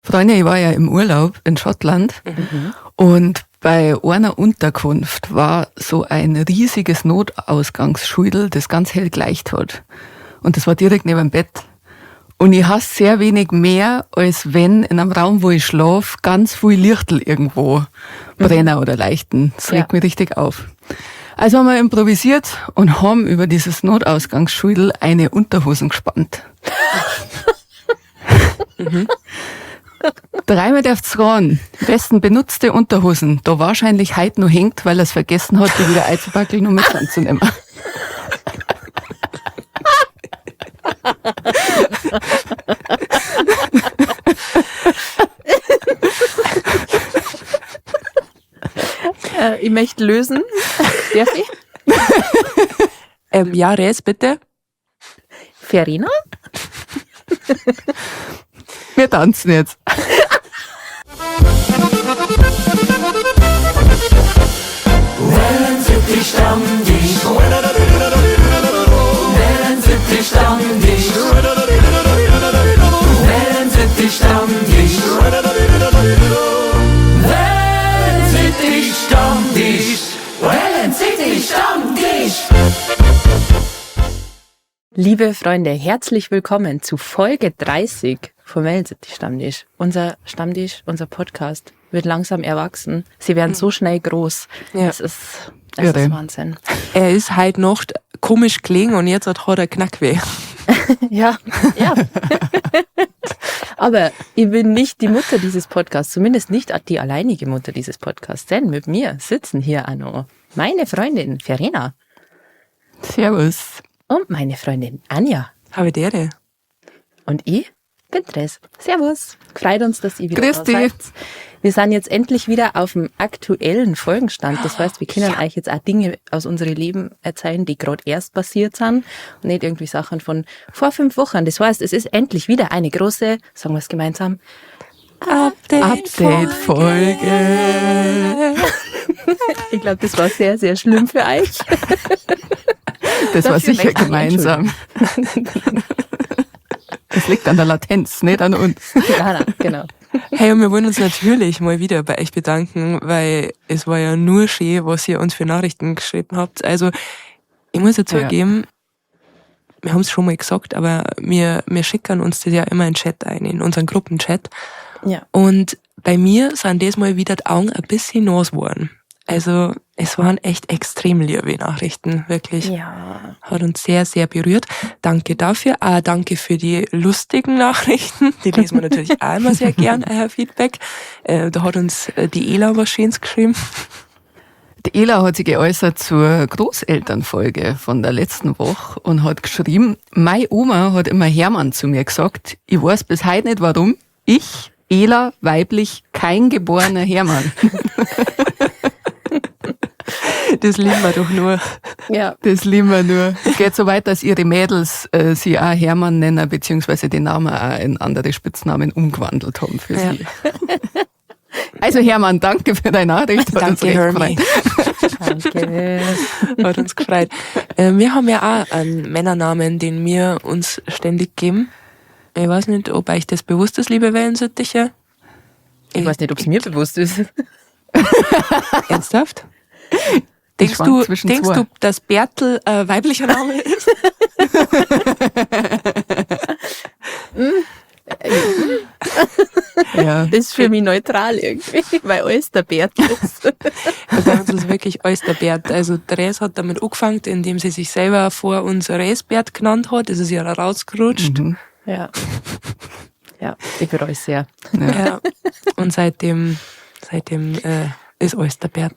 Freunde, ich war ja im Urlaub in Schottland und bei einer Unterkunft war so ein riesiges Notausgangsschüdel, das ganz hell gleicht hat. Und das war direkt neben dem Bett. Und ich hasse sehr wenig mehr, als wenn in einem Raum, wo ich schlafe, ganz viel Lichtel irgendwo brennen oder leichten. Das regt mich richtig auf. Also haben wir improvisiert und haben über dieses Notausgangsschüdel eine Unterhosen gespannt. Dreimal darf's ran. Wessen benutzte Unterhosen da wahrscheinlich heute noch hängt, weil er es vergessen hat, die wieder einzupackeln und mit anzunehmen. Ich möchte lösen. Darf ich? Ja, Res, bitte. Verena? Wir tanzen jetzt. Wellensittich Stammtisch. Wellensittich Stammtisch. Wellensittich Stammtisch. Wellensittich Stammtisch. Wellensittich Stammtisch. Liebe Freunde, herzlich willkommen zu Folge 30 vom Wellensittich Stammtisch. Unser Stammtisch, unser Podcast wird langsam erwachsen. Sie werden so schnell groß. Ja. Es Irre. ist Wahnsinn. Er ist halt noch komisch gelegen und jetzt hat er Knackweh. Ja, ja. Aber ich bin nicht die Mutter dieses Podcasts, zumindest nicht die alleinige Mutter dieses Podcasts, denn mit mir sitzen hier auch noch meine Freundin Verena. Servus. Und meine Freundin Anja. Habe die Ehre. Und ich bin Therese. Servus. Freut uns, dass ihr wieder Grüß da dich. seid. Wir sind jetzt endlich wieder auf dem aktuellen Folgenstand. Das heißt, wir können euch jetzt auch Dinge aus unserem Leben erzählen, die gerade erst passiert sind und nicht irgendwie Sachen von vor 5 Wochen. Das heißt, es ist endlich wieder eine große, sagen wir es gemeinsam, Update-Folge. Ich glaub, das war sehr, sehr schlimm für euch. Das war Dafür sicher möchte ich mich gemeinsam. entschuldigen. Das liegt an der Latenz, nicht an uns. Ja, nein, genau. Hey, und wir wollen uns natürlich mal wieder bei euch bedanken, weil es war ja nur schön, was ihr uns für Nachrichten geschrieben habt. Also, ich muss ja zugeben, wir haben's schon mal gesagt, aber wir schicken uns das ja immer in den Chat ein, in unseren Gruppenchat. Und bei mir sind das mal wieder die Augen ein bisschen nass geworden. Also, es waren echt extrem liebe Nachrichten, wirklich. Hat uns sehr, sehr berührt. Danke dafür. Auch danke für die lustigen Nachrichten. Die lesen wir natürlich auch immer sehr gern, euer Feedback. Da hat uns die Ela was Schönes geschrieben. Die Ela hat sich geäußert zur Großelternfolge von der letzten Woche und hat geschrieben, meine Oma hat immer Hermann zu mir gesagt. Ich weiß bis heute nicht warum. Ich, Ela, weiblich, kein geborener Hermann. Das lieben wir doch nur. Das lieben wir nur. Es geht so weit, dass ihre Mädels sie auch Hermann nennen, beziehungsweise den Namen auch in andere Spitznamen umgewandelt haben für sie. Also Hermann, danke für deine Nachricht. Hat uns Danke, echt Hermie. gefreut. Danke. Hat uns gefreut. Wir haben ja auch einen Männernamen, den wir uns ständig geben. Ich weiß nicht, ob euch das bewusst ist, liebe Wellensittiche. Ich weiß nicht, ob's mir bewusst ist. Ernsthaft? Ich Denkst schwank zwischen zwei. du, dass Bertel ein weiblicher Name ist? Ja. Das ist für mich neutral irgendwie, weil alles der Bertel ist. Bei uns ist wirklich alles der Bert. Also Therese hat damit angefangen, indem sie sich selber vor uns Resbert genannt hat. Das ist ja rausgerutscht. Ja. Ja, ich bereue es sehr. Ja. Und seitdem ist alles der Bert.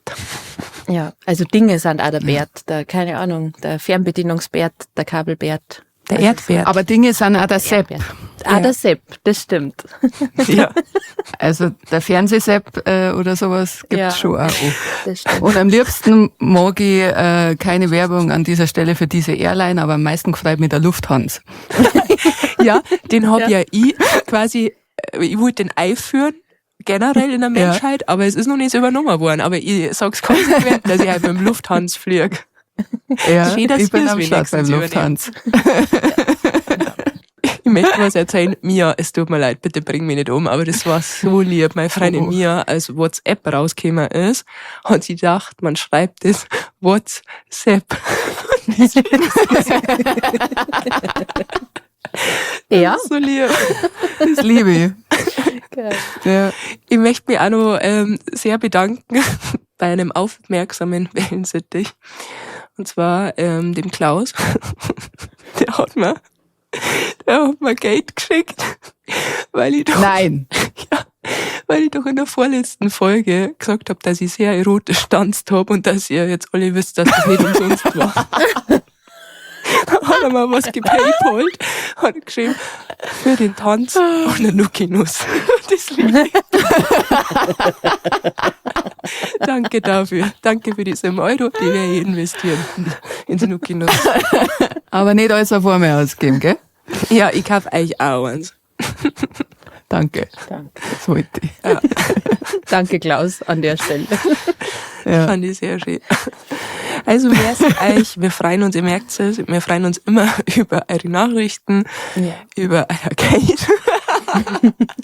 Ja, also Dinge sind auch der Bert, der, keine Ahnung, der Fernbedienungsbert, der Kabelbert. Der Also Erdbert. Aber Dinge sind auch der Sepp. Erdbert. Ah, der Sepp, das stimmt. Also der Fernsehsepp oder sowas gibt's schon auch. Das stimmt. Und am liebsten mag ich keine Werbung an dieser Stelle für diese Airline, aber am meisten gefreut mich der Lufthansa. Ja, den hab ja ich quasi, ich wollte den einführen, generell in der Menschheit, aber es ist noch nicht so übernommen worden. Aber ich sag's konsequent, dass ich halt mit dem Lufthansa flieg. Ja, Schön, dass ich bin wir's am Start beim wenigstens übernehmen. Lufthansa. Ich möchte was erzählen. Mia, es tut mir leid, bitte bring mich nicht um, aber das war so lieb. Meine Freundin Oh. Mia, als WhatsApp rausgekommen ist, hat sie gedacht, man schreibt es WhatsApp. Ja. So lieb. Das liebe ich. Ja. Ich möchte mich auch noch sehr bedanken bei einem aufmerksamen Wellensittich. Und zwar dem Klaus. Der hat mir Geld geschickt, weil ich doch, Nein. weil ich doch in der vorletzten Folge gesagt habe, dass ich sehr erotisch tanzt habe und dass ihr jetzt alle wisst, dass das nicht umsonst war. Da hat er mir was gepaypalt, hat geschrieben, für den Tanz und eine Nuki-Nuss. Das liebe ich. Danke dafür. Danke für die 7 Euro, die werde ich investieren ins Nuki-Nuss. Aber nicht alles auf einmal ausgeben, gell? Ja, ich kaufe euch auch eins. Danke. Danke. Das wollte ich. Ja. Danke, Klaus, an der Stelle. Ja. Fand ich sehr schön. Also euch, wir freuen uns, ihr merkt es, wir freuen uns immer über eure Nachrichten, Ja. über euer Geld.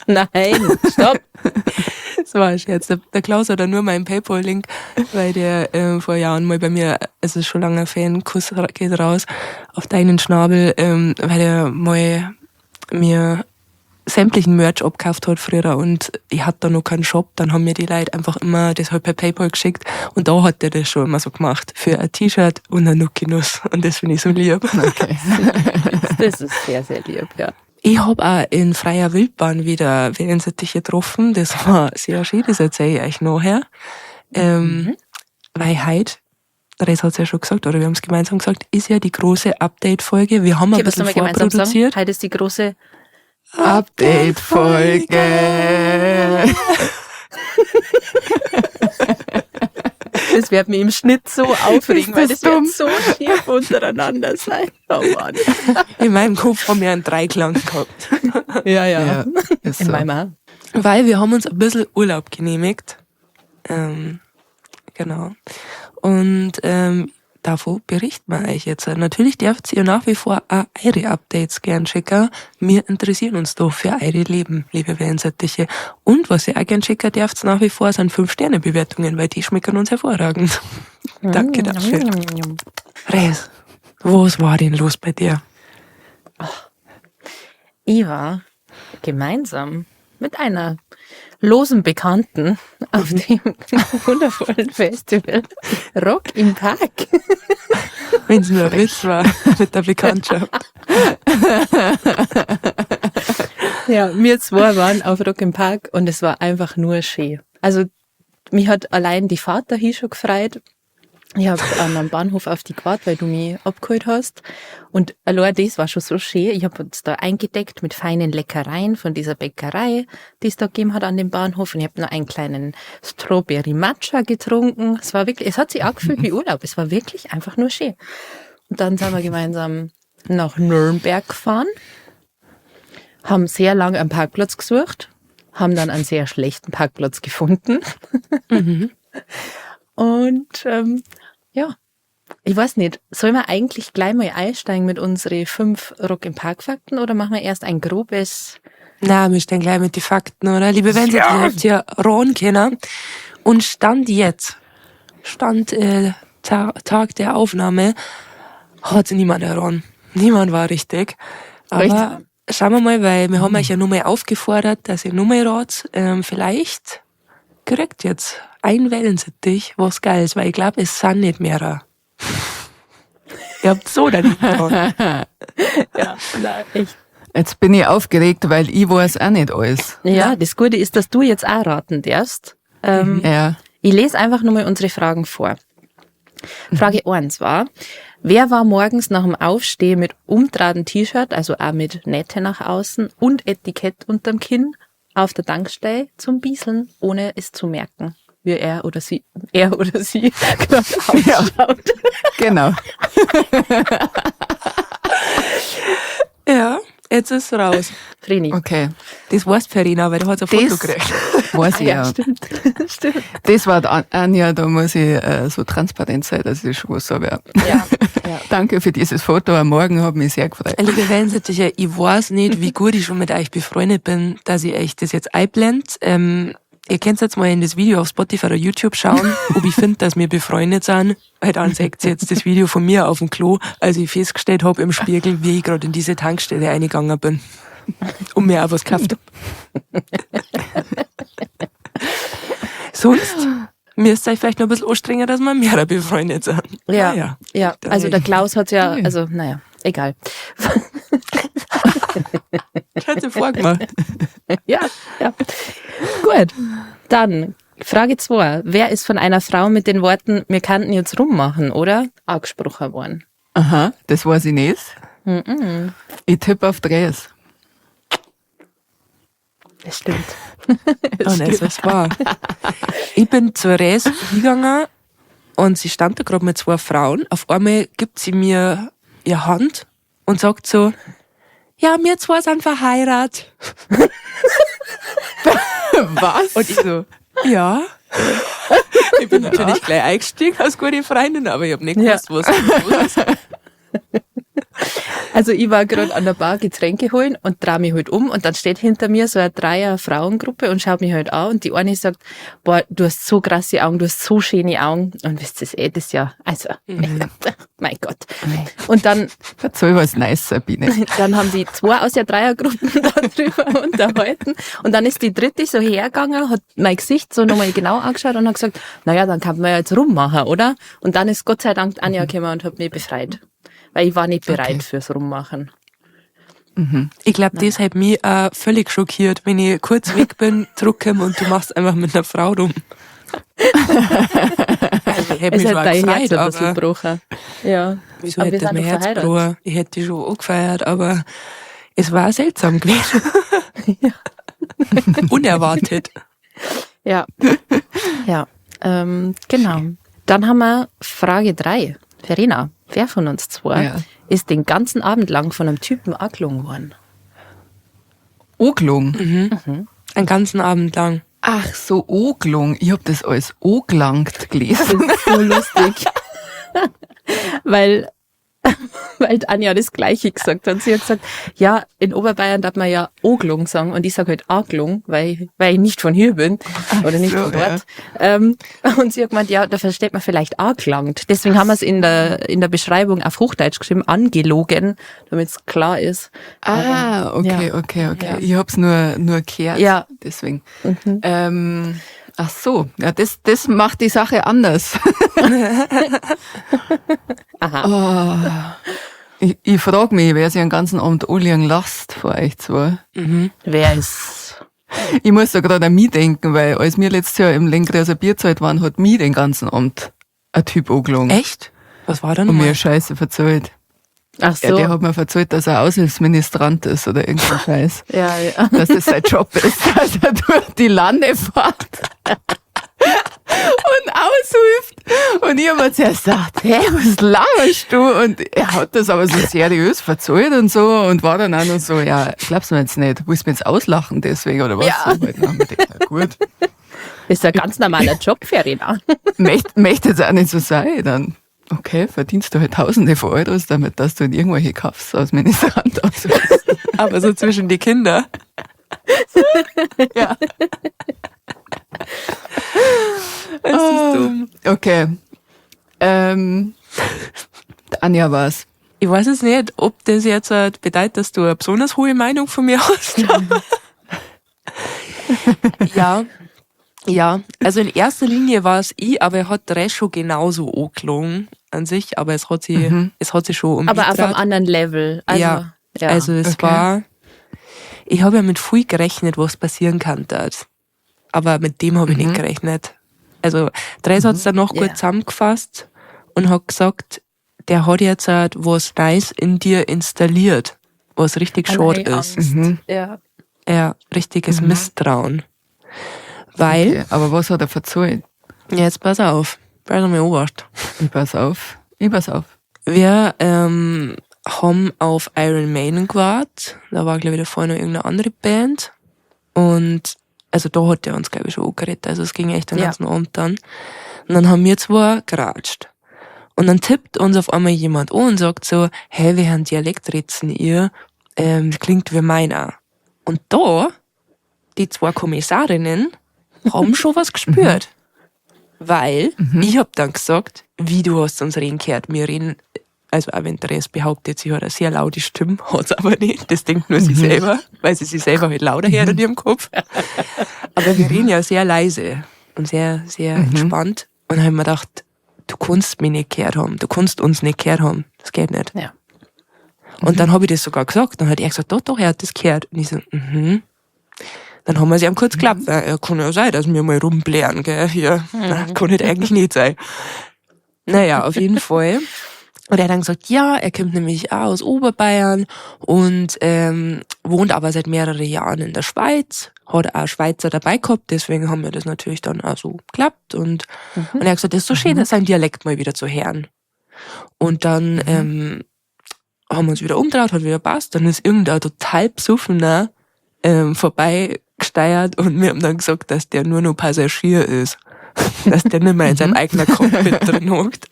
Nein, stopp. Das war ein Scherz. Der Klaus hat da nur meinen PayPal-Link, weil der vor Jahren mal bei mir, es ist schon lange Fan, Kuss geht raus, auf deinen Schnabel, weil der mal mir sämtlichen Merch abgekauft hat früher und ich hatte da noch keinen Shop, dann haben mir die Leute einfach immer das halt per PayPal geschickt und da hat der das schon immer so gemacht, für ein T-Shirt und eine Nuki-Nuss und das finde ich so lieb. Okay. Das ist sehr, sehr lieb, ja. Ich hab auch in freier Wildbahn wieder Wellensittich getroffen, das war sehr schön, das erzähle ich euch nachher. Weil heute, Therese hat's ja schon gesagt, oder wir haben's gemeinsam gesagt, ist ja die große Update-Folge. Wir haben ein Okay, was bisschen sollen wir gemeinsam sagen? vorproduziert. Heute ist die große Update-Folge. Das wird mich im Schnitt so aufregen, Ist weil das das dumm? wird so schief untereinander sein. Oh Mann. In meinem Kopf haben wir einen Dreiklang gehabt. Ja, ja. Ja, ist In so. meinem auch. Weil wir haben uns ein bisschen Urlaub genehmigt. Genau. Und davon berichten wir euch jetzt. Natürlich dürft ihr nach wie vor auch eure Updates gern schicken. Wir interessieren uns doch für eure Leben, liebe Wellensittiche. Und was ihr auch gern schicken dürft nach wie vor, sind 5-Sterne-Bewertungen, weil die schmecken uns hervorragend. Danke dafür. Res, was war denn los bei dir? Ich war gemeinsam mit einer losen Bekannten auf dem wundervollen Festival Rock im Park. Wenn's nur ein Witz war mit der Bekanntschaft. Ja, wir zwei waren auf Rock im Park und es war einfach nur schön. Also mich hat allein die Fahrt dahin schon gefreut. Ich hab am Bahnhof auf dich gewartet, weil du mich abgeholt hast. Und allein das war schon so schön. Ich hab uns da eingedeckt mit feinen Leckereien von dieser Bäckerei, die es da gegeben hat an dem Bahnhof. Und ich hab noch einen kleinen Strawberry Matcha getrunken. Es war wirklich, es hat sich angefühlt wie Urlaub. Es war wirklich einfach nur schön. Und dann sind wir gemeinsam nach Nürnberg gefahren, haben sehr lange einen Parkplatz gesucht, haben dann einen sehr schlechten Parkplatz gefunden. Und ja, ich weiß nicht, sollen wir eigentlich gleich mal einsteigen mit unseren 5 Rock im Park Fakten oder machen wir erst ein grobes? Na, wir stehen gleich mit den Fakten, oder? Liebe Wenzel, ihr habt ja Ron kennen. Und Stand jetzt, Stand Tag der Aufnahme, hat niemand erraten. Niemand war richtig. Aber Echt? schauen wir mal, weil wir haben euch ja nur mal aufgefordert, dass ihr nur mal rat. Vielleicht kriegt jetzt ein Wellensittich was Geiles, weil ich glaub, es sind nicht mehrere. Ihr habt so daneben gehauen. Ja, nein, echt. Jetzt bin ich aufgeregt, weil ich weiß auch nicht alles. Ja, das Gute ist, dass du jetzt auch raten darfst. Ja. Ich lese einfach nur mal unsere Fragen vor. Frage 1 war, wer war morgens nach dem Aufstehen mit umtratem T-Shirt, also auch mit Nähte nach außen und Etikett unterm Kinn, auf der Tankstelle zum Bieseln, ohne es zu merken, wie er oder sie gerade ausschaut. Genau. Ja, Jetzt ist raus. Vreni. Okay. Das weißt Verena, weil du hast ein Foto Das gekriegt. weiß ich ja. Stimmt. Stimmt. Das war die Anja, da muss ich so transparent sein, dass ich schon was habe. Ja. Ja. Danke für dieses Foto am Morgen, hat mich sehr gefreut. Liebe Wellensittiche, ich weiß nicht, wie gut ich schon mit euch befreundet bin, dass ich euch das jetzt einblend. Ihr könnt jetzt mal in das Video auf Spotify oder YouTube schauen, ob ich finde, dass wir befreundet sind. Weil dann seht ihr jetzt das Video von mir auf dem Klo, als ich festgestellt hab im Spiegel, wie ich gerade in diese Tankstelle reingegangen bin und mir auch was gekauft hab. Sonst müsst ihr euch vielleicht noch ein bisschen anstrengen, dass wir mehr befreundet sind. Ja, Naja. ja. Also der Klaus hat's ja, also naja, egal. Ich hätte vorgemacht. Ja, ja. Gut. Dann Frage 2. Wer ist von einer Frau mit den Worten, wir könnten jetzt rummachen, oder? Angesprochen worden. Aha, das weiß ich nicht. Ich tippe auf Dres. Das stimmt. Oh nein, das war. Ich bin zur Res hingegangen und sie stand da gerade mit zwei Frauen. Auf einmal gibt sie mir ihre Hand und sagt so, ja, wir zwei sind verheiratet. Was? Und ich so, ja. Ich bin natürlich gleich eingestiegen als gute Freundin, aber ich hab nicht gewusst, was los ist. Also ich war gerade an der Bar Getränke holen und dreh mich halt um und dann steht hinter mir so eine Dreier-Frauengruppe und schaut mich halt an und die eine sagt, boah, du hast so krasse Augen, du hast so schöne Augen und wisst ihr, das ist ja, also, mein Gott. Und dann, Erzähl was nice, Sabine. dann haben die zwei aus der Dreiergruppe darüber unterhalten und dann ist die dritte so hergegangen, hat mein Gesicht so nochmal genau angeschaut und hat gesagt, naja, dann kann man ja jetzt rummachen, oder? Und dann ist Gott sei Dank Anja gekommen und hat mich befreit. Weil ich war nicht bereit fürs Rummachen. Ich glaube, das hat mich auch völlig schockiert, wenn ich kurz weg bin, zurückkomme und du machst einfach mit einer Frau rum. Also, ich hätte Es mich hat schon auch dein Herz gefreut, ein bisschen aber gebrochen. Ja. wieso Aber wir hätte das sind mein doch Herz verheiratet. gebrochen? Ich hätte die schon angefeiert, aber es war seltsam gewesen. Ja. Unerwartet. Ja. Ja. Genau. Dann haben wir Frage 3. Verena, wer von uns zwei ist den ganzen Abend lang von einem Typen angelogen worden? Oglung. Einen ganzen Abend lang. Ach so, Oglung. Ich hab das als Oglangt gelesen. Das ist so lustig. weil Anja das Gleiche gesagt hat. Sie hat gesagt, ja, in Oberbayern darf man ja Oglung sagen und ich sag halt Aglung, weil ich nicht von hier bin oder nicht so, von dort. Ja. Und sie hat gemeint, ja, da versteht man vielleicht angelangt. Deswegen haben wir es in der Beschreibung auf Hochdeutsch geschrieben, angelogen, damit es klar ist. Ah, okay, ja. okay. Ja. Ich hab's nur gehört, ja. Deswegen. Ach so, ja, das macht die Sache anders. Aha. Oh, ich frage mich, wer sich den ganzen Abend anliegen lässt vor euch zwei. Mhm. Wer ist? Ich muss da gerade an mich denken, weil als wir letztes Jahr im Lenggräser Bierzelt waren, hat mich den ganzen Abend ein Typ angelogen. Echt? Was war da Und mir Scheiße verzählt. Ach so. Ja, der hat mir verzählt, dass er Aushilfsministrant ist oder irgendein Scheiß. Ja, ja. Dass das sein Job ist, dass er durch die Lande fährt und aushilft. Und ich hab mir zuerst gedacht, hä, was laberst du? Und er hat das aber so seriös verzählt und so und war dann auch noch so, ja, glaubst du mir jetzt nicht, willst du mir jetzt auslachen deswegen oder was? Ja. So, halt, dann hab ich gedacht, na gut. Ist ein ganz normaler Job, Verena. Möchte jetzt auch nicht so sein, dann. Okay, verdienst du halt Tausende von Euros damit, dass du in irgendwelche Kaffs als Ministrant aushilfst. Aber so zwischen die Kinder. Ja. Es ist dumm. Okay. Anja war's. Ich weiß es nicht, ob das jetzt bedeutet, dass du eine besonders hohe Meinung von mir hast. Ja. Ja, also in erster Linie war es ich, aber er hat drei schon genauso angelogen an sich, aber es hat sie, es hat sie schon um Aber auf einem anderen Level. Also, ja. ja. Also es war, ich habe ja mit viel gerechnet, was passieren kann dort. Aber mit dem habe ich nicht gerechnet. Also Dres hat es dann noch gut zusammengefasst und hat gesagt, der hat jetzt halt was Neues in dir installiert, was richtig schade ist. Ja. Ja, richtiges Misstrauen. Weil. Okay, aber was hat er verzählt? Jetzt pass auf. Pass mal Obacht. Ich pass auf. Wir haben auf Iron Maiden gewartet. Da war, glaube ich, davor noch irgendeine andere Band. Und also da hat der uns, glaube ich, schon angeredet. Also es ging echt den ganzen Abend dann. Und dann haben wir zwei geratscht. Und dann tippt uns auf einmal jemand an und sagt so, hey, wir haben Dialektritzen ihr, das klingt wie meiner. Und da, die zwei Kommissarinnen, haben schon was gespürt. Weil ich hab dann gesagt, wie du hast uns reden gehört. Wir reden, also auch wenn Therese behauptet, sie hat eine sehr laute Stimme, hat's aber nicht. Das denkt nur sie selber, weil sie sich selber halt lauter hört in ihrem Kopf. Aber wir reden ja sehr leise und sehr, sehr entspannt. Und dann hab ich mir gedacht, du kannst mich nicht gehört haben, du kannst uns nicht gehört haben. Das geht nicht. Ja. Und dann hab ich das sogar gesagt. Dann hat er gesagt, doch, doch, er hat das gehört. Und ich so, Dann haben wir sie ihm kurz geklappt. Ja, kann ja sein, dass wir mal rumblären, gell, hier. Na, kann halt eigentlich nicht sein. Naja, auf jeden Fall. Und er hat dann gesagt, ja, er kommt nämlich auch aus Oberbayern und wohnt aber seit mehreren Jahren in der Schweiz, hat auch Schweizer dabei gehabt, deswegen haben wir das natürlich dann auch so geklappt. Und er hat gesagt, das ist so schön, seinen Dialekt mal wieder zu hören. Und dann haben wir uns wieder umgedreht, hat wieder passt. Dann ist irgendein total besoffener vorbeigesteuert und wir haben dann gesagt, dass der nur noch Passagier ist. Dass der nicht mehr in seinem eigenen Cockpit drin hockt.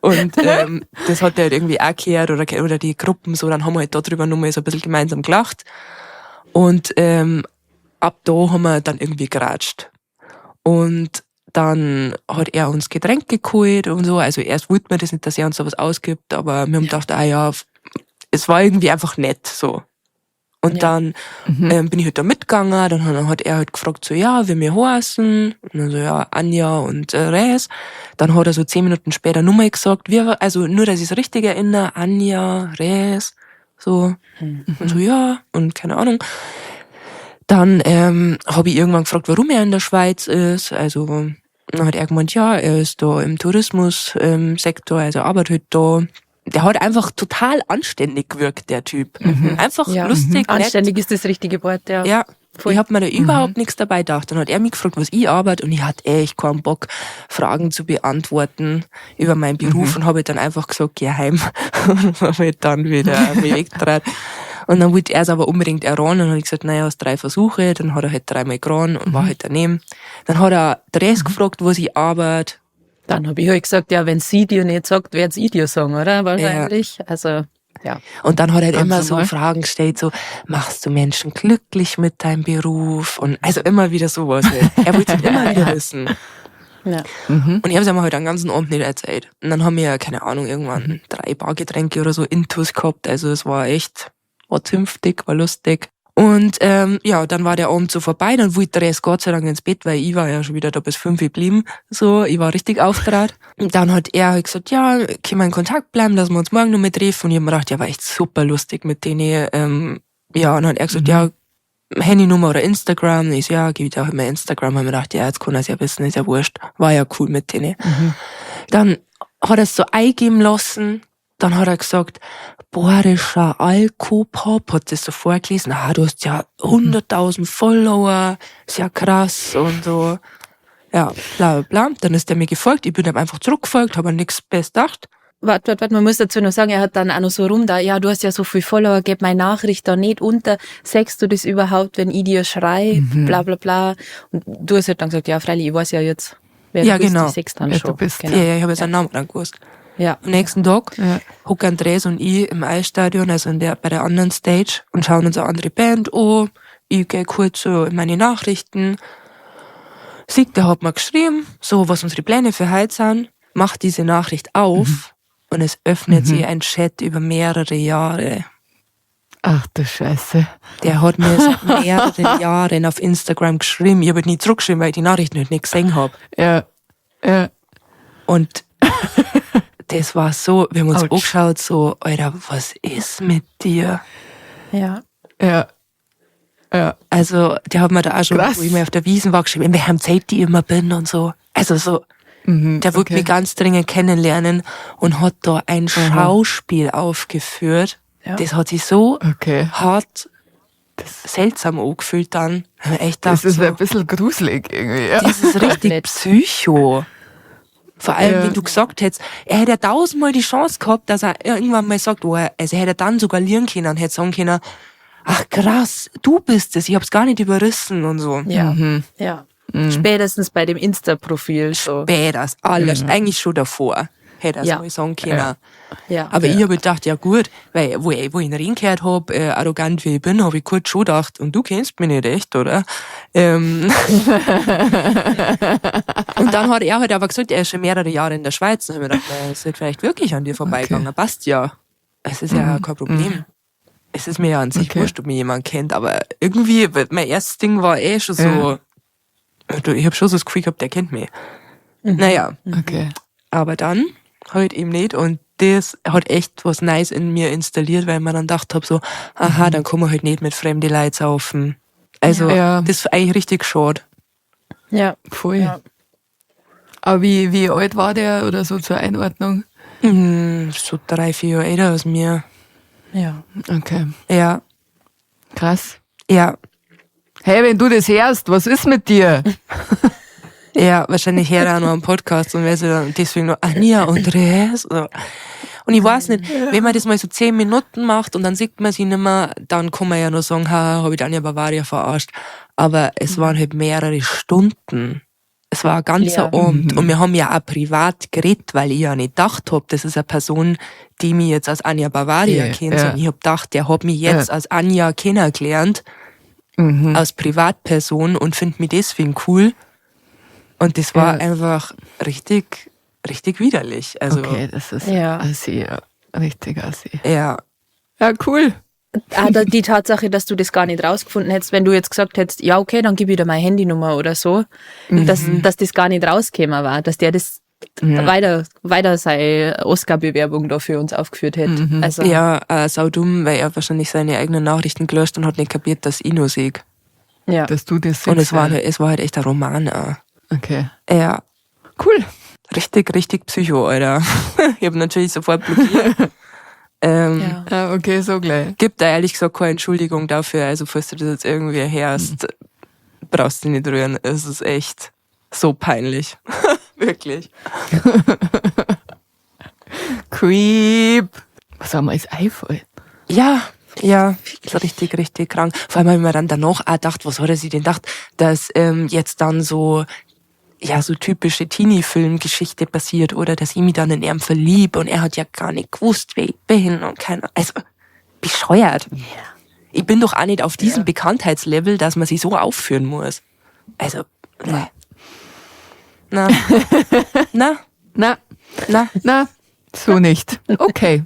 Und das hat der halt irgendwie auch gehört oder die Gruppen so, dann haben wir halt darüber nochmal so ein bisschen gemeinsam gelacht. Und ab da haben wir dann irgendwie geratscht. Und dann hat er uns Getränke geholt und so. Also erst wollten wir das nicht, dass er uns sowas ausgibt, aber wir haben gedacht, ah ja, es war irgendwie einfach nett so. Und dann bin ich halt da mitgegangen, dann hat er halt gefragt, so, ja, wie wir heißen. Und dann so, ja, Anja und Res. Dann hat er so 10 Minuten später nochmal gesagt, wir, also nur, dass ich's richtig erinnere, Anja, Res, so. Und so, ja, und keine Ahnung. Dann hab ich irgendwann gefragt, warum er in der Schweiz ist. Also, dann hat er gemeint, ja, er ist da im Tourismus- Sektor, also arbeitet halt da. Der hat einfach total anständig gewirkt, der Typ. Einfach lustig, nett. Anständig ist das richtige Wort, ja. Ja. Voll. Ich hab mir da überhaupt nichts dabei gedacht. Dann hat er mich gefragt, was ich arbeite, und ich hatte echt keinen Bock, Fragen zu beantworten über meinen Beruf und hab halt dann einfach gesagt, geh heim. Und hab halt dann wieder mich weggedreht. Und dann wollte er es aber unbedingt erraten und dann hab ich gesagt, naja, hast 3 Versuche. Dann hat er halt 3-mal geraten und war halt daneben. Dann hat er Therese gefragt, wo sie arbeitet. Dann hab ich halt gesagt, ja, wenn sie dir nicht sagt, werd's ich dir sagen, oder? Wahrscheinlich. Ja. Also, ja. Und dann hat er halt Ganz immer so normal. Fragen gestellt, so, machst du Menschen glücklich mit deinem Beruf? Und also immer wieder sowas. Halt. Er wollte es immer wieder wissen. Und ich hab's ihm halt den ganzen Abend nicht erzählt. Und dann haben wir, keine Ahnung, irgendwann 3 Bargetränke oder so intus gehabt. Also es war echt, war zünftig, war lustig. Und ja, dann war der Abend so vorbei, dann wollte der Rest Gott sei Dank ins Bett, weil ich war ja schon wieder da bis 5 geblieben. So, ich war richtig aufgetraut. Und dann hat er halt gesagt, ja, können wir in Kontakt bleiben, dass wir uns morgen noch mal treffen. Und ich hab mir gedacht, ja, war echt super lustig mit denen. Ja, und dann hat er gesagt, ja, Handynummer oder Instagram. Und ich so, ja, gib ich dir auch immer Instagram. Und ich mir gedacht, ja, jetzt kann er's ja wissen, ist ja wurscht. War ja cool mit denen. Dann hat er's so eingeben lassen. Dann hat er gesagt, Bayerischer Alkopop, hat das so vorgelesen. Ah, du hast ja 100.000 Follower, ist ja krass und so. Ja, bla, bla, bla. Dann ist der mir gefolgt, ich bin ihm einfach zurückgefolgt, hab an nix Besseres gedacht. Warte, warte, warte, man muss dazu noch sagen, er hat dann auch noch so rum da, ja, du hast ja so viel Follower, gib meine Nachricht da nicht unter, sagst du das überhaupt, wenn ich dir schrei, bla, bla, bla. Und du hast halt dann gesagt, ja, freilich, ich weiß ja jetzt, wer Ja, du bist, genau. ich seh's dann Wer du schon. bist. Genau. Ja, ja, ich hab ja seinen Namen dann gewusst. Ja. Am nächsten Tag Ja. hocken Andres und ich im Eisstadion, also bei der anderen Stage, und schauen uns eine andere Band an. Ich geh kurz so in meine Nachrichten. Sieht, der hat mir geschrieben, so was unsere Pläne für heute sind, macht diese Nachricht auf und es öffnet sich ein Chat über mehrere Jahre. Ach du Scheiße. Der hat mir seit mehreren Jahren auf Instagram geschrieben. Ich hab halt nie zurückgeschrieben, weil ich die Nachrichten halt nicht gesehen hab. Ja. Ja. Und das war so, wir haben uns Autsch. angeschaut, so, Alter, was ist mit dir? Ja. Ja. Ja. Also, der hat mir da auch schon, Krass. wo ich mal auf der Wiesn war, geschrieben, in welcher Zeit ich immer bin und so. Also so, der wollte mich ganz dringend kennenlernen und hat da ein Schauspiel aufgeführt. Ja. Das hat sich so Okay. hart seltsam angefühlt dann. Ich hab mir echt Das gedacht, ist so, ein bisschen gruselig irgendwie. Ja. das ist richtig Komplett. Psycho. Vor allem, Ja. wenn du gesagt hättest, er hätte ja tausendmal die Chance gehabt, dass er irgendwann mal sagt, oh, also er hätte dann sogar lieren können und hätte sagen können, ach krass, du bist es, ich hab's gar nicht überrissen und so. Ja. Ja. Spätestens bei dem Insta-Profil so. Badass, alles, eigentlich schon davor, hätte er Ja. mal sagen können. Ja. Ja. Aber ich habe gedacht, ja gut, weil wo ich ihn reden gehört hab, arrogant wie ich bin, habe ich kurz schon gedacht, und du kennst mich nicht echt, oder? Und dann hat er halt aber gesagt, er ist schon mehrere Jahre in der Schweiz. Und hab ich mir gedacht, na, es ist vielleicht wirklich an dir vorbeigegangen. Passt ja. Es ist ja kein Problem. Es ist mir ja an sich wurscht, ob mich jemand kennt, aber irgendwie, weil mein erstes Ding war eh schon so, du, ich hab schon so das Gefühl gehabt, der kennt mich. Naja. Okay. Aber dann halt eben nicht und das hat echt was Nice in mir installiert, weil man dann gedacht hab so, aha, dann kann man halt nicht mit fremden Leuten saufen. Also, das ist eigentlich richtig schade. Ja. Voll. Ja. Aber wie alt war der oder so zur Einordnung? So 3, 4 Jahre älter als mir. Ja. Okay. Ja. Krass. Ja. Hey, wenn du das hörst, was ist mit dir? Ja, wahrscheinlich hört er auch noch am Podcast und weiß dann deswegen noch Anja und Res. Und ich weiß nicht, wenn man das mal so 10 Minuten macht und dann sieht man sie nicht mehr, dann kann man ja nur sagen, ha, hab ich Anja Bavaria verarscht. Aber es waren halt mehrere Stunden. Es war ein ganzer Abend. Und wir haben ja auch privat geredet, weil ich ja nicht gedacht hab, das ist eine Person, die mich jetzt als Anja Bavaria kennt. Sondern ich hab gedacht, der hat mich jetzt als Anja kennengelernt, als Privatperson und findet mich deswegen cool. Und das war einfach richtig, richtig widerlich. Also, Okay, das ist assi, ja. Richtig assi. Ja. Ja, cool. Ah, da, die Tatsache, dass du das gar nicht rausgefunden hättest, wenn du jetzt gesagt hättest, ja, okay, dann gib ich dir meine Handynummer oder so, dass das gar nicht rausgekommen war, dass der das weiter seine Oscar-Bewerbung da für uns aufgeführt hätte. Also, Ja, sau dumm, weil er wahrscheinlich seine eigenen Nachrichten gelöscht und hat nicht kapiert, dass ich nur sehe. ja. Dass du das siehst. Und es war halt echt ein Roman auch. Okay. Ja. Cool. Richtig, richtig Psycho, Alter. Ich hab natürlich sofort blockiert. Ah, okay, so gleich. Gibt da ehrlich gesagt keine Entschuldigung dafür. Also, falls du das jetzt irgendwie hörst, brauchst du dich nicht rühren. Es ist echt so peinlich. Wirklich. Creep. Was haben wir als iPhone? Ja, ja. So richtig, richtig krank. Vor allem, wenn man dann danach auch gedacht, was hat er sich denn gedacht, dass jetzt dann so, ja, so typische Teenie-Film-Geschichte passiert oder dass ich mich dann in ihn verlieb und er hat ja gar nicht gewusst, wer ich bin und keine, also, bescheuert. Ja. Ich bin doch auch nicht auf diesem Bekanntheitslevel, dass man sich so aufführen muss. Also, na. Na. Na. Na. Na. Na, so nicht. Okay.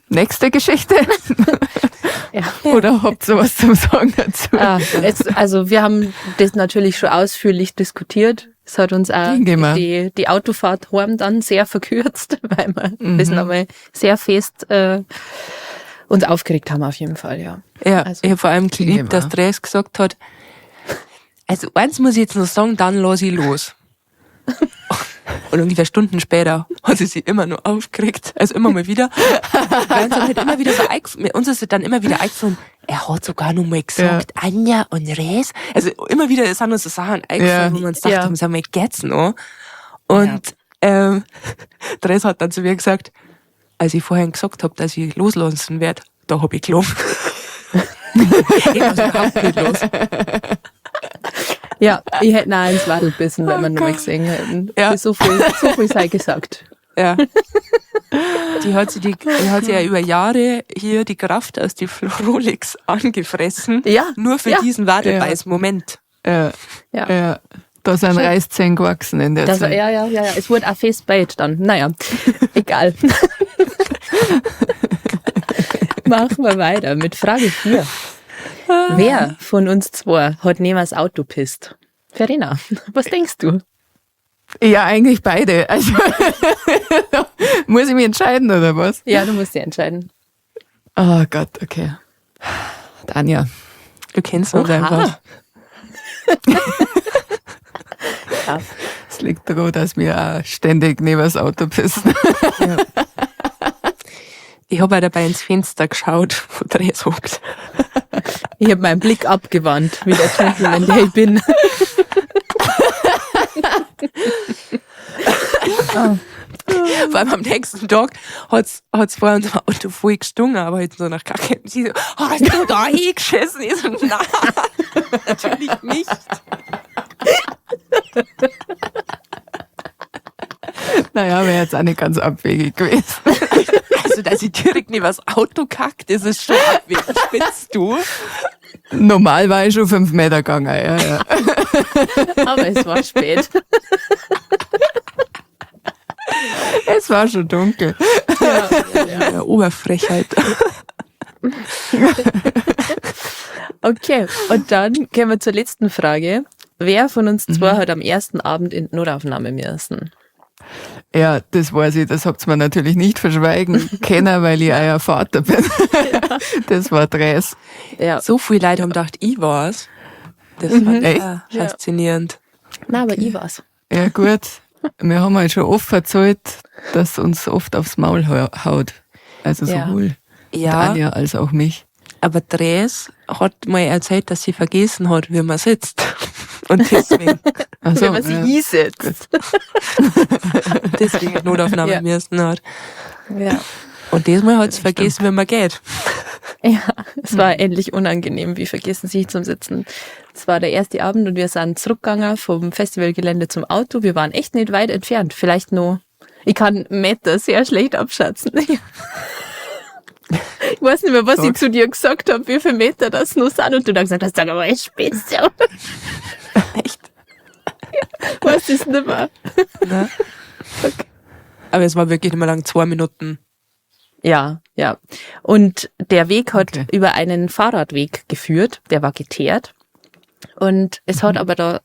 Nächste Geschichte. Ja. Oder habt ihr was zum Sagen dazu? Ah, also wir haben das natürlich schon ausführlich diskutiert. Es hat uns auch Denke mal. die Autofahrt heim dann sehr verkürzt, weil wir das nochmal sehr fest uns aufgeregt haben auf jeden Fall, ja. Ja, Also, ich hab vor allem geliebt, Thema. dass Dres gesagt hat, also eins muss ich jetzt noch sagen, dann lass ich los. Und ungefähr Stunden später hat sie sich immer nur aufgeregt, also immer mal wieder. Weil uns dann halt immer wieder so uns ist dann immer wieder eingefallen, er hat sogar noch mal gesagt, Anja und Res. Also immer wieder sind uns so Sachen eingefallen, wo wir uns gedacht haben, sag mal, geht's noch? Und Dres hat dann zu mir gesagt, als ich vorhin gesagt hab, dass ich loslassen werd, da hab ich gelogen. Ich lass überhaupt nicht los. Ja, ich hätte noch ins Wadl gebissen, wenn wir noch mal gesehen hätten. Ja. So viel sei gesagt. Ja. Die hat sich ja über Jahre hier die Kraft aus die Rolex angefressen. Ja. Nur für diesen Wadelbeiß-Moment. Ja. Ja. Ja. Da sind Reißzähne gewachsen in der Zeit. Ja, ja, ja, ja. Es wurde auch festbeit dann. Naja, egal. Machen wir weiter mit Frage 4. Wer von uns zwei hat neben das Auto pisst? Verena, was denkst du? Ja, eigentlich beide. Also, muss ich mich entscheiden, oder was? Ja, du musst dich entscheiden. Oh Gott, okay. Tanja. Du kennst uns Oha. einfach. Ja. Es liegt daran, dass wir auch ständig neben das Auto pissen. Ja. Ich hab auch dabei ins Fenster geschaut, wo Dres hockt. Ich hab meinen Blick abgewandt, wie der Gentleman, der ich bin. Vor allem am nächsten Tag hat's vorher unser Auto voll gestungen, aber halt so nach Kacke. Und sie so, hast du da hingeschissen? Ich so, nein, natürlich nicht. Naja, wäre jetzt auch nicht ganz abwegig gewesen. Also, dass ich direkt nicht was Auto kackt, das ist schon abwegig. Spinnst du? Normal war ich schon 5 Meter gegangen, ja, ja. Aber es war spät. Es war schon dunkel. Ja, ja, Oberfrechheit. Okay, und dann kommen wir zur letzten Frage. Wer von uns zwei hat am ersten Abend in die Notaufnahme müssen? Ja, das weiß ich, das habt ihr mir natürlich nicht verschweigen können, weil ich euer Vater bin. Ja. Das war Dress. Ja. So viele Leute haben gedacht, ich war's. Das war echt faszinierend. Ja. Nein, aber ich war's. Ja, gut. Wir haben halt schon oft erzählt, dass uns oft aufs Maul haut. Also sowohl Anja als auch mich. Aber Dres hat mal erzählt, dass sie vergessen hat, wie man sitzt. Und deswegen. Ach so, wenn man sie einsetzt. Deswegen Notaufnahme müssen hat. Ja. Und diesmal hat sie vergessen, wie man geht. Ja, es war ähnlich unangenehm, wie vergessen sich zum Sitzen. Es war der erste Abend und wir sind zurückgegangen vom Festivalgelände zum Auto. Wir waren echt nicht weit entfernt. Vielleicht nur, ich kann Meter sehr schlecht abschätzen. Ich weiß nicht mehr, was ich zu dir gesagt habe, wie viele Meter das noch sind. Und du dann gesagt hast, sag aber, ich spinnst ja. Echt? Weiß ich nicht mehr. Nein. Okay. Aber es war wirklich nicht mehr lang, 2 Minuten. Ja, ja. Und der Weg hat über einen Fahrradweg geführt, der war geteert. Und es hat aber da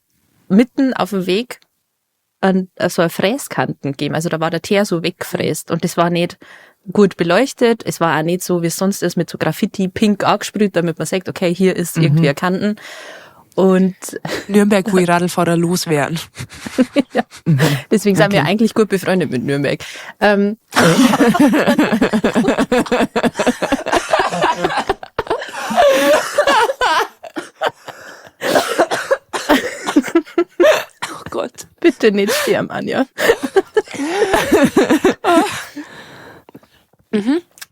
mitten auf dem Weg so eine Fräskanten gegeben. Also da war der Teer so weggefräst. Und das war nicht gut beleuchtet. Es war auch nicht so, wie es sonst ist, mit so Graffiti pink angesprüht, damit man sagt, okay, hier ist irgendwie eine Kanten. Und Nürnberg, wo die Radlfahrer loswerden. Ja. Deswegen sind wir eigentlich gut befreundet mit Nürnberg. Oh Gott. Bitte nicht sterben, Anja.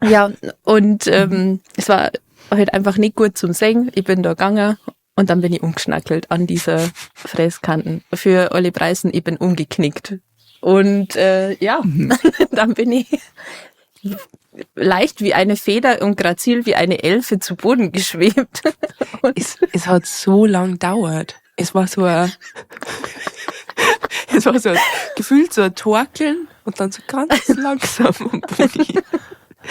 Ja, und es war halt einfach nicht gut zum Sehen. Ich bin da gegangen und dann bin ich umgeschnackelt an dieser Fräskanten. Für alle Preisen, ich bin umgeknickt. Und dann bin ich leicht wie eine Feder und grazil wie eine Elfe zu Boden geschwebt. Und es hat so lang gedauert. Es war so ein, gefühlt so ein Torkeln und dann so ganz langsam am Boden.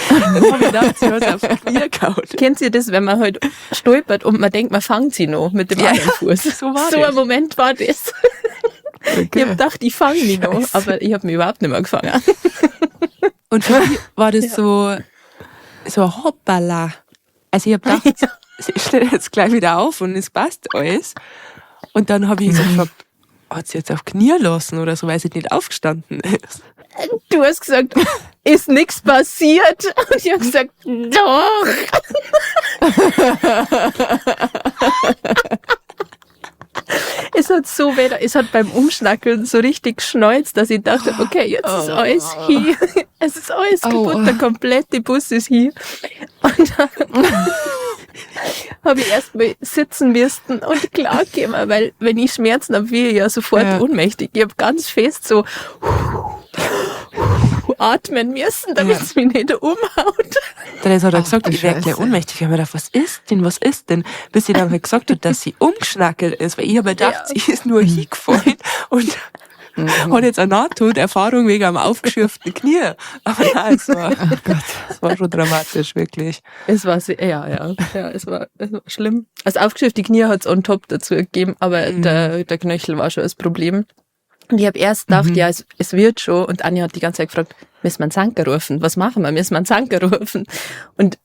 Dann hab ich gedacht, sie hat aufs Knie gehauen. Kennt ihr das, wenn man halt stolpert und man denkt, man fangt sie noch mit dem anderen Fuß? So war so das. Ein Moment war das. Okay. Ich hab gedacht, ich fange mich noch, aber ich hab mich überhaupt nicht mehr gefangen. Und für mich war das so ein Hoppala. Also ich hab gedacht, sie steht jetzt gleich wieder auf und es passt alles. Und dann hab ich so gefragt, hat sie jetzt auf Knie lassen oder so, weil sie nicht aufgestanden ist. Du hast gesagt, ist nichts passiert. Und ich hab gesagt, doch. Es hat so weh, es hat beim Umschnackeln so richtig geschneuzt, dass ich dachte, okay, jetzt ist alles hier. Es ist alles kaputt, der komplette Bus ist hier. Und dann habe ich erstmal sitzen müssen und klargekommen, weil wenn ich Schmerzen habe, bin ich ja sofort ohnmächtig. Ich habe ganz fest so atmen müssen, damit es mich nicht umhaut. Dann hat er gesagt, ich werde gleich ohnmächtig. Ich habe mir gedacht, was ist denn? Bis sie dann halt gesagt hat, dass sie umgeschnackelt ist, weil ich habe gedacht, sie ist nur hingefallen und hat jetzt eine Nahtoderfahrung wegen einem aufgeschürften Knie. Aber nein, es war schon dramatisch, wirklich. Es war sehr, ja, es war schlimm. Also aufgeschürfte Knie hat es on top dazu gegeben, aber der Knöchel war schon das Problem. Und ich habe erst gedacht, ja, es wird schon. Und Anja hat die ganze Zeit gefragt, müssen wir einen Zanker rufen? Was machen wir? Müssen wir einen Zanker rufen? Und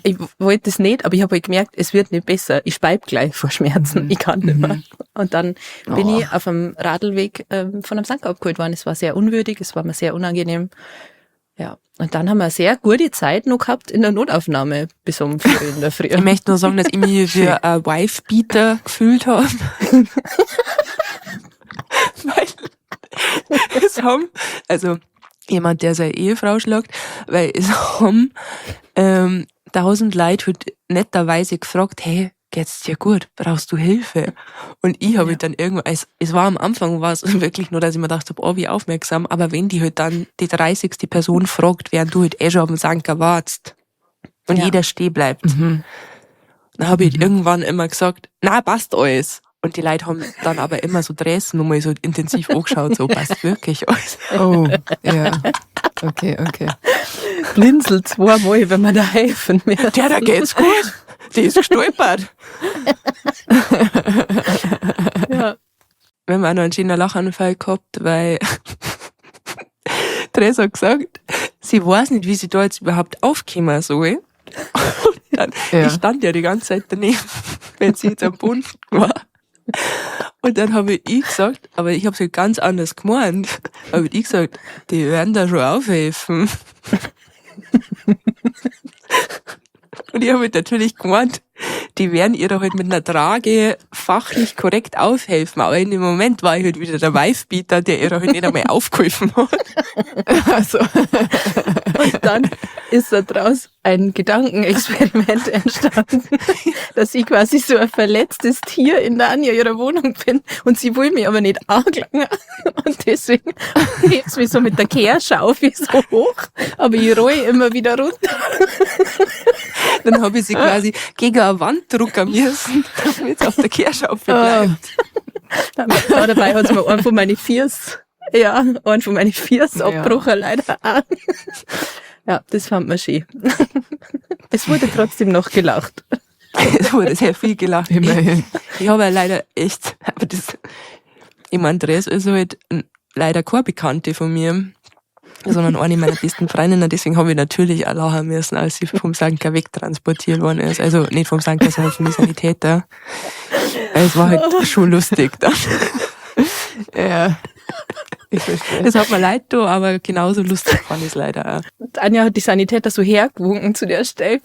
ich wollte es nicht, aber ich habe halt gemerkt, es wird nicht besser. Ich speib gleich vor Schmerzen. Ich kann nicht mehr. Und dann bin ich auf einem Radlweg von einem Zanker abgeholt worden. Es war sehr unwürdig, es war mir sehr unangenehm. Ja, und dann haben wir eine sehr gute Zeit noch gehabt in der Notaufnahme bis um 4 in der Früh. Ich möchte nur sagen, dass ich mich wie ein Wife-Beater gefühlt habe. Weil Es haben, also jemand, der seine Ehefrau schlagt, weil es haben 1000 Leute halt netterweise gefragt, hey, geht's dir gut? Brauchst du Hilfe? Und ich habe dann irgendwann, es war am Anfang, war es wirklich nur, dass ich mir gedacht habe, oh, wie aufmerksam, aber wenn die halt dann die 30. Person fragt, während du halt eh schon auf dem Sanker wartest und jeder stehen bleibt, dann habe ich halt irgendwann immer gesagt, na, passt alles. Und die Leute haben dann aber immer so Dressen nochmal so intensiv angeschaut, so passt wirklich alles. Oh, ja. Okay, okay. Blinzelt zweimal, wenn man da helfen will. Der, da geht's gut. Die ist gestolpert. Ja. Wir haben auch noch einen schönen Lachanfall gehabt, weil Theresa hat gesagt, sie weiß nicht, wie sie da jetzt überhaupt aufkommen soll. Und dann, ich stand ja die ganze Zeit daneben, wenn sie jetzt am Boden war. Und dann habe ich gesagt, aber ich hab's halt ganz anders gemeint, habe ich gesagt, die werden da schon aufhelfen. Und ich habe halt natürlich gemeint, die werden ihr da halt mit einer Trage fachlich korrekt aufhelfen. Aber in dem Moment war ich halt wieder der Wifebeater, der ihr halt nicht einmal aufgeholfen hat. Also. Und dann ist da draus ein Gedankenexperiment entstanden, dass ich quasi so ein verletztes Tier in der Anja ihrer Wohnung bin und sie will mich aber nicht angelangen. Und deswegen hebt sie mich so mit der Kehrschaufel so hoch, aber ich roll immer wieder runter. Dann habe ich sie quasi gegen eine Wand drücken müssen, damit es auf der Kehrschaufel bleibt. Da dabei hat's mir einen von meinen Fiers, ja, einen von meinen Fiers abgebrochen, leider auch. Ja, das fand man schön. Es wurde trotzdem noch gelacht. Es wurde sehr viel gelacht. Immerhin. Ich habe ja leider echt, aber das, ich meine, Therese ist halt leider keine Bekannte von mir, sondern eine meiner besten Freundinnen. Deswegen habe ich natürlich auch lachen müssen, als sie vom Sanker wegtransportiert worden ist. Also nicht vom Sanker, sondern vom Sanitäter. Es war halt schon lustig dann. Ja. Ich verstehe. Es hat mir leid getan, aber genauso lustig fand ich's leider auch. Und Anja hat die Sanitäter so hergewunken zu der Stelle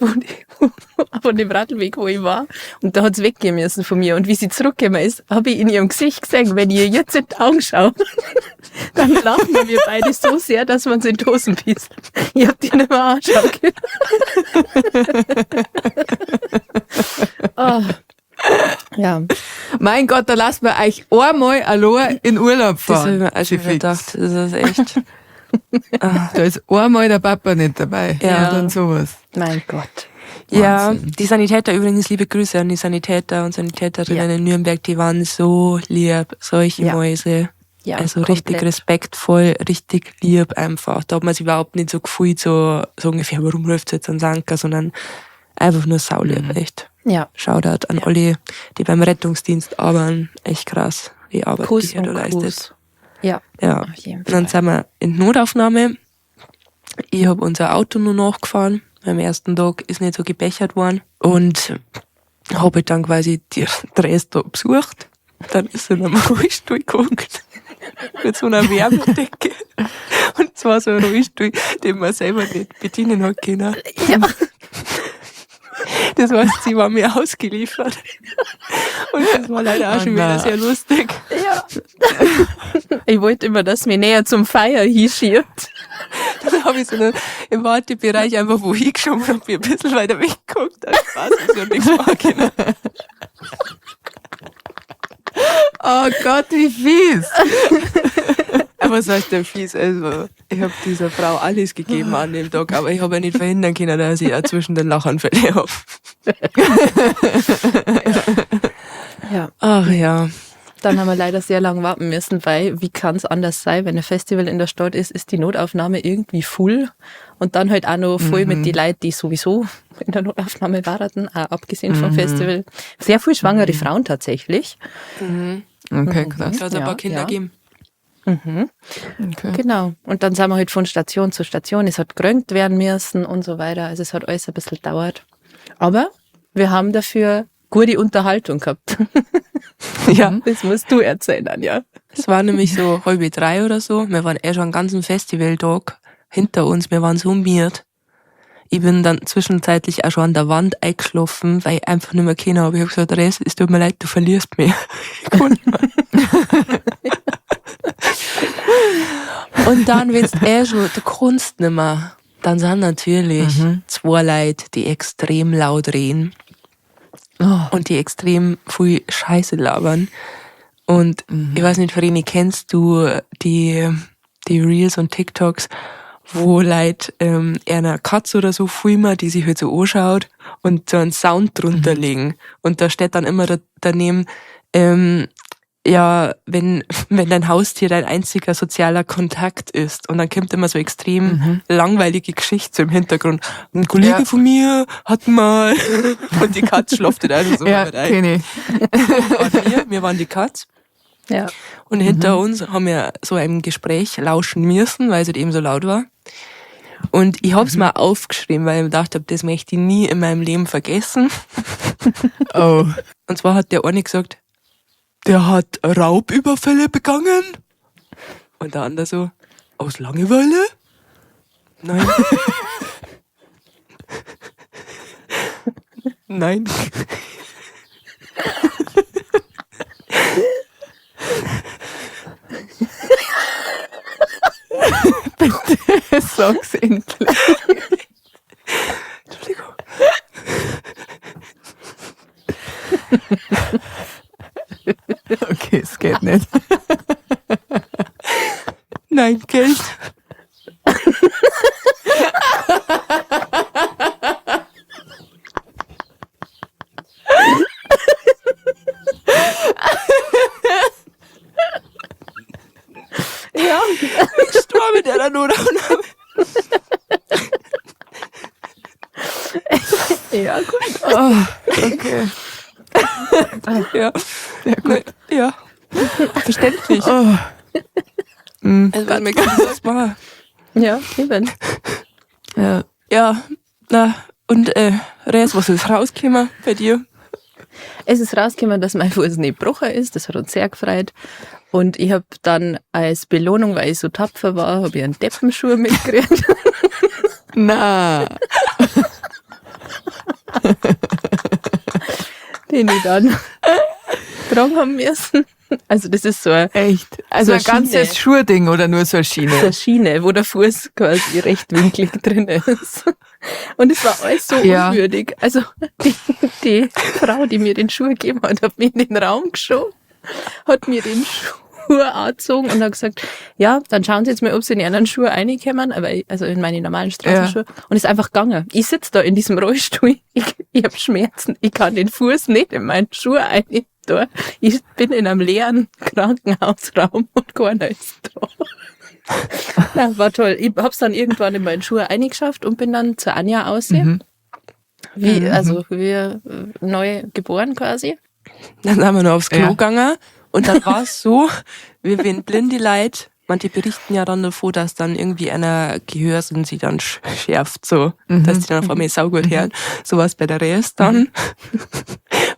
von dem Radlweg, wo ich war. Und da hat's weggehen müssen von mir. Und wie sie zurückgekommen ist, hab ich in ihrem Gesicht gesehen, wenn ihr jetzt in die Augen schaut, dann lachen wir beide so sehr, dass man uns in die Hosen pisst. Ich hab die nicht mehr anschauen können. Oh. Ja. Mein Gott, da lasst man euch einmal allein in Urlaub Das hab ich fahren. mir auch schon wieder Fix. gedacht. Das ist echt. Da ist einmal der Papa nicht dabei. Ja. Und dann sowas. Mein Gott. Ja, Wahnsinn. die Sanitäter übrigens, liebe Grüße an die Sanitäter und Sanitäterinnen in Nürnberg, die waren so lieb, solche Mäuse. Ja, also richtig komplett. respektvoll, richtig lieb einfach. Da hat man sich überhaupt nicht so gefühlt, so ungefähr, warum läuft's jetzt an Sanker, sondern einfach nur saulieb, echt. Ja. Shoutout an alle, die beim Rettungsdienst arbeiten. Echt krass, die Arbeit, Kuss die ihr da und leistet. Gruß. Ja. Ja. Auf jeden Und dann Fall. sind wir in die Notaufnahme. Ich hab unser Auto nur nachgefahren. Am ersten Tag ist nicht so gebechert worden. Und hab halt dann quasi die Dress da besucht. Dann ist sie in einem Rollstuhl geguckt. Mit so einer Wärmedecke. Und zwar so ein Rollstuhl, den man selber nicht bedienen hat können. Ja. Das heißt, sie war mir ausgeliefert. Und das war leider auch Oh schon wieder nein. sehr lustig. Ja. Ich wollte immer, dass mir näher zum Feier hinschiebt. Dann habe ich so im Wartebereich einfach wo hingeschoben und bin ein bisschen weiter weggeguckt. Als Spaß, dass ich nichts machen können. Oh Gott, wie fies. Aber was heißt denn fies? Also, ich habe dieser Frau alles gegeben an dem Tag, aber ich habe ja nicht verhindern können, dass ich auch zwischen den Lachanfällen habe. Ja. Ach ja. Dann haben wir leider sehr lange warten müssen, weil wie kann's anders sein, wenn ein Festival in der Stadt ist, ist die Notaufnahme irgendwie full und dann halt auch noch voll mit die Leuten, die sowieso in der Notaufnahme waren, auch abgesehen vom Festival. Sehr viel schwangere Frauen tatsächlich. Okay, krass. Da hat es ein Ja, paar Kinder ja. gegeben. Okay. Genau. Und dann sind wir halt von Station zu Station. Es hat geröntgt werden müssen und so weiter. Also es hat alles ein bisschen gedauert. Aber wir haben dafür gute Unterhaltung gehabt. Ja. Das musst du erzählen, Anja. Es war nämlich so 2:30 oder so. Wir waren eh schon einen ganzen Festivaltag hinter uns. Wir waren so miert. Ich bin dann zwischenzeitlich auch schon an der Wand eingeschlafen, weil ich einfach nicht mehr können habe. Ich hab gesagt, Res, es tut mir leid, du verlierst mich. Ich kann nicht mehr. dann, wenn's eh schon, du kannst nimmer, dann sind natürlich zwei Leute, die extrem laut reden. Und die extrem viel Scheiße labern. Und ich weiß nicht, Vreni, kennst du die Reels und TikToks, wo Leute einer Katze oder so filmen, die sich halt so anschaut und so einen Sound drunter legen. Und da steht dann immer daneben, ja, wenn dein Haustier dein einziger sozialer Kontakt ist. Und dann kommt immer so extrem langweilige Geschichte so im Hintergrund. Ein Kollege von mir hat mal... Und die Katze schlaft dann also so ja, mit ein. Kenn ich. Wir waren die Katze. Ja. Und hinter uns haben wir so einem Gespräch lauschen müssen, weil es halt eben so laut war. Und ich hab's mal aufgeschrieben, weil ich mir gedacht hab, das möchte ich nie in meinem Leben vergessen. Oh. Und zwar hat der eine gesagt, der hat Raubüberfälle begangen. Und der andere so, aus Langeweile? Nein. Nein. Bitte sag's endlich. Entschuldigung. Okay, es geht nicht. Nein, Geld. Ja. Ich war mit der Notaufnahme. Ja, gut. Oh, okay. Ja. Ja, gut. Ja. Verständlich. Oh. Also, wenn mir was war. Ja, eben. Ja. Ja, na, und Res, was ist rausgekommen bei dir? Es ist rausgekommen, dass mein Fuß nicht gebrochen ist. Das hat uns sehr gefreut. Und ich habe dann als Belohnung, weil ich so tapfer war, habe ich einen Deppenschuh mitgekriegt. Na. Den ich dann tragen haben müssen. Also das ist so ein, Echt? Also so ein ganzes Schiene. Schuhding oder nur so eine Schiene? So eine Schiene, wo der Fuß quasi rechtwinklig drin ist. Und es war alles so unwürdig. Also die Frau, die mir den Schuh gegeben hat, hat mich in den Raum geschoben, hat mir den Schuh angezogen und hat gesagt, ja, dann schauen Sie jetzt mal, ob Sie in die anderen Schuhe reinkommen, aber ich, also in meine normalen Straßenschuhe. Ja. Und ist einfach gegangen. Ich sitze da in diesem Rollstuhl, ich hab Schmerzen, ich kann den Fuß nicht in meinen Schuh rein. Ich bin in einem leeren Krankenhausraum und keiner ist da. Na, war toll. Ich hab's dann irgendwann in meinen Schuhe eingeschafft und bin dann zur Anja aussehen. Wie, also wir neu geboren quasi. Dann sind wir noch aufs Klo gegangen und dann war es so, wir sind blinde Leute, manche berichten ja dann davon, dass dann irgendwie einer Gehörsinn sie dann schärft, so, dass die dann auf einmal saugut hören. So war es bei der Res dann,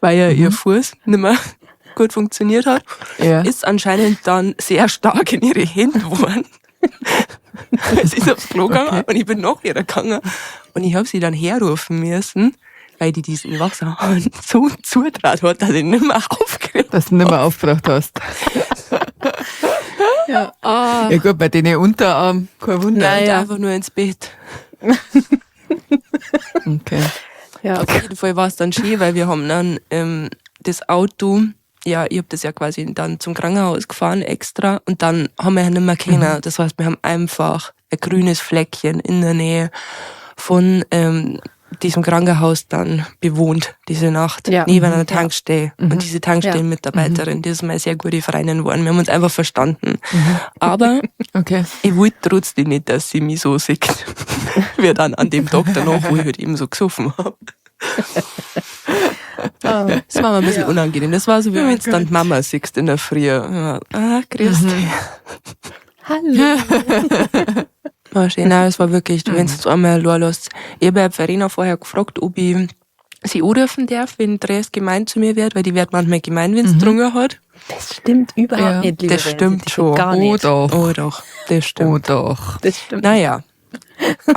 weil ja ihr Fuß nicht mehr gut funktioniert hat, ist anscheinend dann sehr stark in ihre Hände geworden. Sie ist aufs Klo gegangen und ich bin nach ihr gegangen und ich habe sie dann herrufen müssen, weil die diesen Wasserhahn so zugetraut hat, dass ich nicht mehr aufgeregt. Dass du nicht mehr aufgebracht hast. Ja. Oh. Ja gut, bei denen Unterarm, kein Wunder. Nein, einfach nur ins Bett. Okay. Ja. Auf jeden Fall war es dann schön, weil wir haben dann das Auto, ja, ich hab das ja quasi dann zum Krankenhaus gefahren extra und dann haben wir ja nicht mehr können. Das heißt, wir haben einfach ein grünes Fleckchen in der Nähe von diesem Krankenhaus dann bewohnt, diese Nacht, neben einer Tankstelle. Und diese Tankstellenmitarbeiterin, die ist meine sehr gute Freundin geworden. Wir haben uns einfach verstanden. Aber ich wollte trotzdem nicht, dass sie mich so sieht, wie dann an dem Tag danach, wo ich halt eben so gesoffen habe. Das war mir ein bisschen unangenehm. Das war so, wie wenn du dann die Mama siehst in der Früh. Ah, grüß dich. Hallo. War schön. Nein, es war wirklich, wenn du es einmal allein lässt. Ich habe ja Verena vorher gefragt, ob ich sie anrufen darf, wenn Dres gemein zu mir wird, weil die wird manchmal gemein, wenn sie getrunken hat. Das stimmt überhaupt nicht, liebe Das stimmt schon. Gar nicht. Oh doch. Oh doch, das stimmt. Oh doch. Das stimmt. Naja.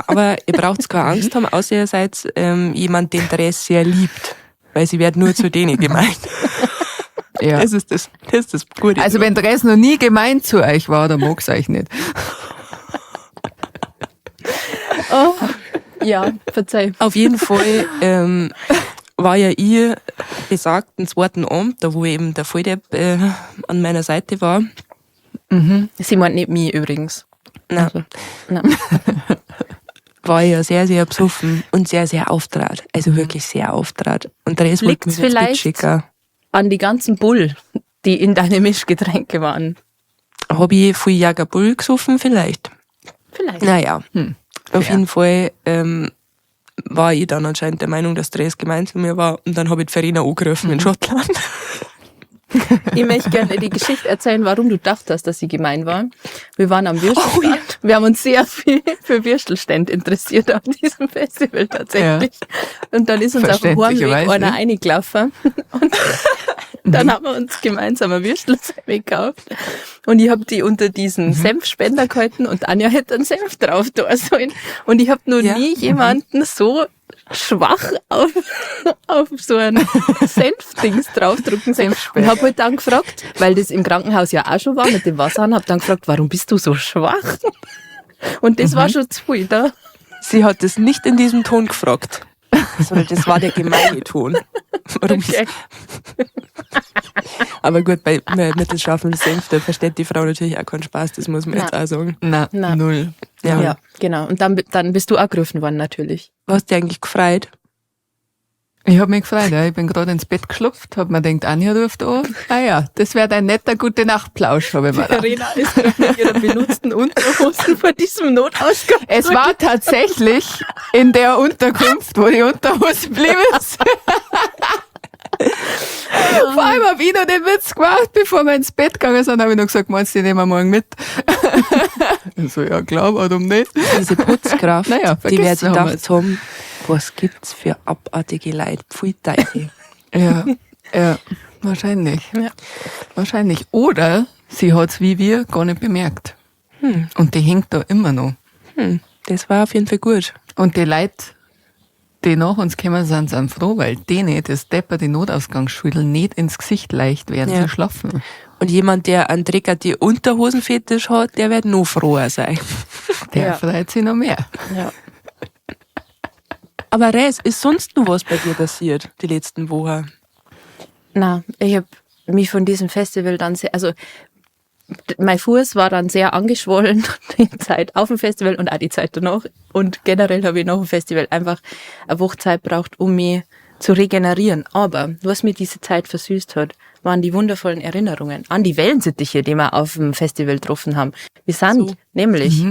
Aber ihr braucht keine Angst haben, außer ihr seid jemand, den Dres sehr liebt. Weil sie wird nur zu denen gemein. Ja. Das ist das, das ist das Gute. Also wenn Dres noch nie gemein zu euch war, dann mag's euch nicht. Oh, ja, verzeih. Auf jeden Fall war ja ich besagten zweiten Abend, da wo eben der Volldepp an meiner Seite war. Sie meint nicht mich übrigens. Nein. Also, nein. War ich ja sehr, sehr besoffen und sehr, sehr auftrat. Also wirklich sehr auftrat. Und der Rest wollte Liegt's mich ins Bett vielleicht schicken. an die ganzen Bull, die in deine Mischgetränke waren? Hab ich viel Jager Bull gesoffen? Vielleicht. Vielleicht. Naja, auf Fair. jeden Fall war ich dann anscheinend der Meinung, dass Dres gemein zu mir war. Und dann habe ich die Verena angerufen in Schottland. Ich möchte gerne die Geschichte erzählen, warum du dachtest, dass sie gemein war. Wir waren am Würstelstand. Oh ja. Wir haben uns sehr viel für Würstelstände interessiert auf diesem Festival tatsächlich. Und dann ist uns auf dem Heimweg Verständlicherweise. einer reingelaufen. Und dann haben wir uns gemeinsam ein Würstelsemmi gekauft. Und ich habe die unter diesen Senfspender gehalten und Anja hätte einen Senf drauf da sollen. Und ich habe noch nie jemanden so schwach auf so ein Senfdings draufdrücken sehen. Und habe halt dann gefragt, weil das im Krankenhaus ja auch schon war mit dem Wasser, habe dann gefragt, warum bist du so schwach? Und das war schon zu viel da. Sie hat es nicht in diesem Ton gefragt, sondern das war der gemeine Ton. Warum Okay. Aber gut, bei mittelscharfem Senf, da versteht die Frau natürlich auch keinen Spaß, das muss man jetzt auch sagen. Na, Na. null. Ja. Ja, genau. Und dann bist du angegriffen worden natürlich. Hast du dich eigentlich gefreut? Ich hab mich gefreut, ja. Ich bin gerade ins Bett geschlupft, hab mir gedacht, Anja ruft an. Ah ja, das wäre dein netter Gute-Nacht-Plausch, hab ich mir gedacht. Verena ist gerade mit ihrer benutzten Unterhosen vor diesem Notausgang. Es war tatsächlich in der Unterkunft, wo die Unterhose blieb ist. Vor allem hab ich noch den Witz gemacht, bevor wir ins Bett gegangen sind, habe ich noch gesagt, meinst du, die nehmen wir morgen mit? Ich so, ja klar, warum nicht? Diese Putzkraft, Naja, die wird vergessen sich haben gedacht haben, was gibt's für abartige Leute? Pfui Teufel. Ja, ja, wahrscheinlich. Ja. Wahrscheinlich. Oder sie hat's wie wir gar nicht bemerkt. Und die hängt da immer noch. Das war auf jeden Fall gut. Und die Leute, die nach uns gekommen sind, sind froh, weil denen das Depper die Notausgangsschüttel nicht ins Gesicht leicht während Ja. sie schlafen. Und jemand, der einen Dreck die Unterhosenfetisch hat, der wird noch froher sein. Der Ja. freut sich noch mehr. Ja. Aber Res, ist sonst noch was bei dir passiert, die letzten Wochen? Na, ich habe mich von diesem Festival dann sehr, also mein Fuß war dann sehr angeschwollen die Zeit auf dem Festival und auch die Zeit danach. Und generell habe ich nach dem Festival einfach eine Woche Zeit braucht, um mich zu regenerieren. Aber was mir diese Zeit versüßt hat, waren die wundervollen Erinnerungen an die Wellensittiche, die wir auf dem Festival getroffen haben. Wir sind So. nämlich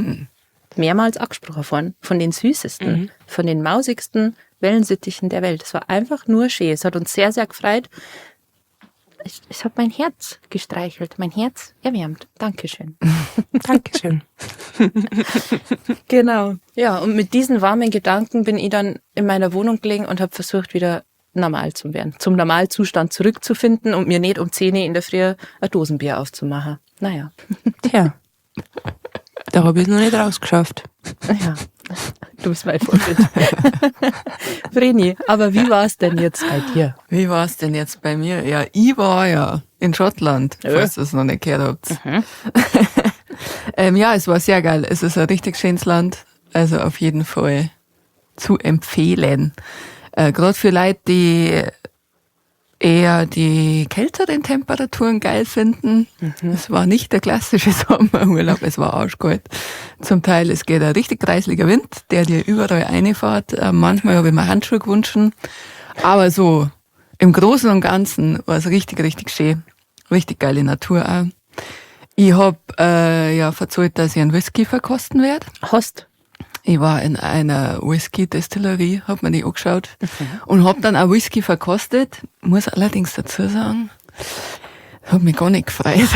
mehrmals angesprochen worden von den süßesten, von den mausigsten Wellensittichen der Welt. Es war einfach nur schön. Es hat uns sehr, sehr gefreut. Es hat mein Herz gestreichelt, mein Herz erwärmt. Dankeschön. Dankeschön. Genau. Ja, und mit diesen warmen Gedanken bin ich dann in meiner Wohnung gelegen und habe versucht, wieder normal zu werden, zum Normalzustand zurückzufinden und mir nicht um 10 Uhr in der Früh ein Dosenbier aufzumachen. Naja. Tja, da habe ich es noch nicht rausgeschafft. Ja, du bist mein Vorbild. Vreni, aber wie war es denn jetzt bei dir? Wie war's denn jetzt bei mir? Ja, ich war ja in Schottland, falls ihr es noch nicht gehört habt. Ja, es war sehr geil. Es ist ein richtig schönes Land. Also auf jeden Fall zu empfehlen. Gerade für Leute, die eher die kälteren Temperaturen geil finden. Es war nicht der klassische Sommerurlaub, es war arschkalt. Zum Teil, es geht ein richtig kreisliger Wind, der dir überall reinfährt. Manchmal habe ich mir Handschuhe gewünscht. Aber so im Großen und Ganzen war es richtig, richtig schön. Richtig geile Natur auch. Ich hab ja verzollt, dass ich einen Whisky verkosten werde. Host. Ich war in einer Whisky-Destillerie, hab mir die angeschaut und hab dann auch Whisky verkostet. Muss allerdings dazu sagen, hat mich gar nicht gefreut.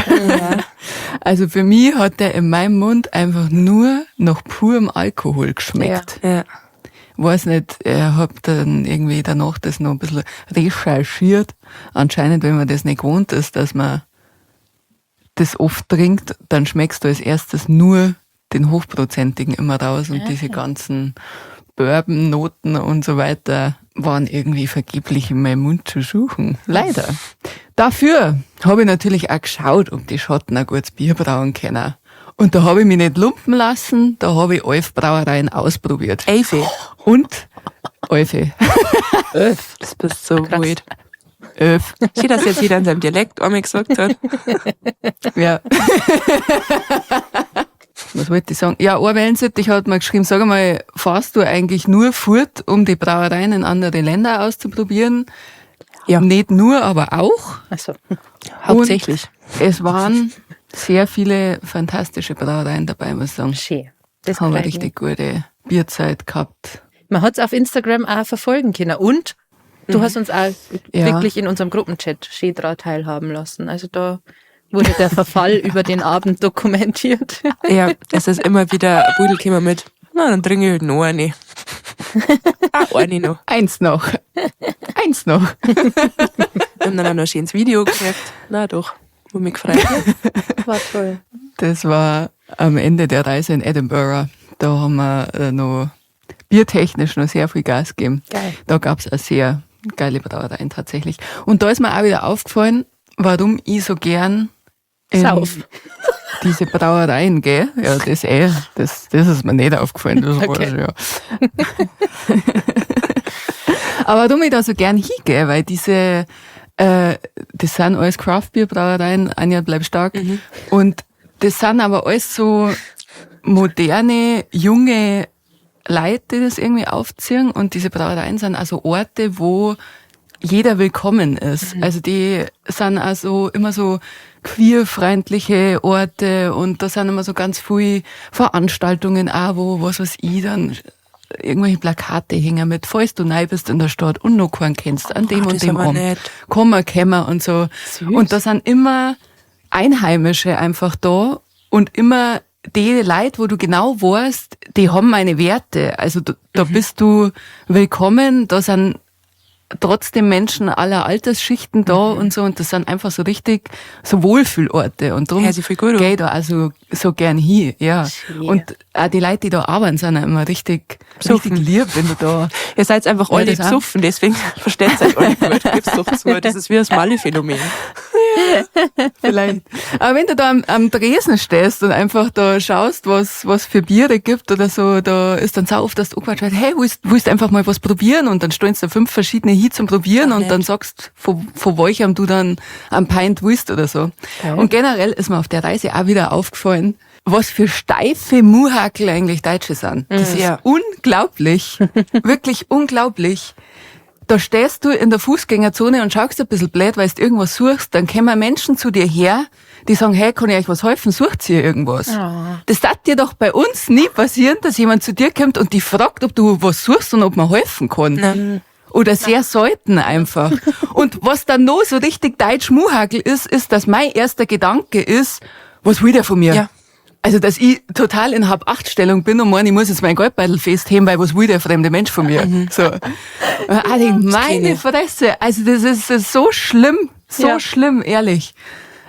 Also für mich hat der in meinem Mund einfach nur nach purem Alkohol geschmeckt. Ja. Weiß nicht, ich hab dann irgendwie danach das noch ein bisschen recherchiert. Anscheinend, wenn man das nicht gewohnt ist, dass man das oft trinkt, dann schmeckst du als erstes nur den hochprozentigen immer raus und diese ganzen Bourbon-Noten und so weiter waren irgendwie vergeblich in meinem Mund zu suchen. Leider. Dafür habe ich natürlich auch geschaut, ob die Schotten ein gutes Bier brauen können. Und da habe ich mich nicht lumpen lassen, da habe ich 11 Brauereien ausprobiert. Elfe. Und Elfe. 11. Das bist so Krass. weird. 11. Schön, dass jetzt jeder in seinem Dialekt einmal gesagt hat. Ja. Was wollte ich sagen? Ja, ein Wellensittich hat mir geschrieben, sag mal, fahrst du eigentlich nur fort, um die Brauereien in andere Länder auszuprobieren? Ja. Nicht nur, aber auch. Ach so. Hauptsächlich. Und es waren sehr viele fantastische Brauereien dabei, muss ich sagen. Schön. Das Haben wir freut mich. richtig gute Bierzeit gehabt. Man hat's auf Instagram auch verfolgen können. Und du hast uns auch Ja. wirklich in unserem Gruppenchat schön dran teilhaben lassen. Also da wurde der Verfall über den Abend dokumentiert. Ja, es ist immer wieder ein Pudel gekommen mit, na, dann trinke ich halt noch eine. Ah, eine noch. Eins noch. Eins noch. Wir haben dann auch noch ein schönes Video gekriegt. Na doch, wo mich gefreut. War toll. Das war am Ende der Reise in Edinburgh. Da haben wir noch biertechnisch noch sehr viel Gas gegeben. Geil. Da gab's auch sehr geile Brauereien tatsächlich. Und da ist mir auch wieder aufgefallen, warum ich so gern in Sauf. diese Brauereien gehe. Ja, das eh, das ist mir nicht aufgefallen, das Okay. weiß ich ja. Aber warum ich da so gern hingehe, weil diese, das sind alles Craft-Bier-Brauereien, Anja, bleib stark. Und das sind aber alles so moderne, junge Leute, die das irgendwie aufziehen. Und diese Brauereien sind also Orte, wo jeder willkommen ist. Also die sind also immer so queerfreundliche Orte und da sind immer so ganz viele Veranstaltungen auch, wo, was weiß ich, dann irgendwelche Plakate hängen mit, falls du neu bist in der Stadt und noch keinen kennst, an dem Ach, und das ist dem aber Abend. nett. Kommen, kommen und so. Süß. Und da sind immer Einheimische einfach da und immer die Leute, wo du genau weißt, die haben meine Werte. Also da, da bist du willkommen, da sind trotzdem Menschen aller Altersschichten da und so und das sind einfach so richtig so Wohlfühlorte und drum Ja, sie voll gut an. geh ich da also so gern hin, ja. Schön. Und auch die Leute, die da arbeiten, sind auch immer richtig, Besoffen. richtig lieb, wenn du da Ihr seid einfach Ja, alle das auch. besoffen, deswegen versteht euch alle gut. Gib's doch zu. Das ist wie das Malle-Phänomen. Vielleicht. Aber wenn du da am Tresen stehst und einfach da schaust, was für Biere gibt oder so, da ist dann sau oft, dass du angequatscht wird, hey, willst einfach mal was probieren? Und dann stehen da 5 verschiedene hin zum Probieren Ach, und nett. dann sagst, von welchem du dann am Pint willst oder so. Geil. Und generell ist mir auf der Reise auch wieder aufgefallen, was für steife Muhackel eigentlich Deutsche sind. Das ist Ja. unglaublich. Wirklich unglaublich. Da stehst du in der Fußgängerzone und schaust ein bisschen blöd, weil du irgendwas suchst, dann kommen Menschen zu dir her, die sagen, hey, kann ich euch was helfen? Sucht ihr irgendwas? Oh. Das darf dir doch bei uns nie passieren, dass jemand zu dir kommt und dich fragt, ob du was suchst und ob man helfen kann. Nein. Oder sehr selten einfach. Und was dann noch so richtig deutsch Muhackel ist, ist, dass mein erster Gedanke ist, was will der von mir? Ja. Also, dass ich total in Hab-Acht-Stellung bin und meine, ich muss jetzt mein Geldbeutel festheben, weil was will der fremde Mensch von mir? So. Und ich denk, meine kenn ich. Fresse, also das ist so schlimm, so Ja. schlimm, ehrlich.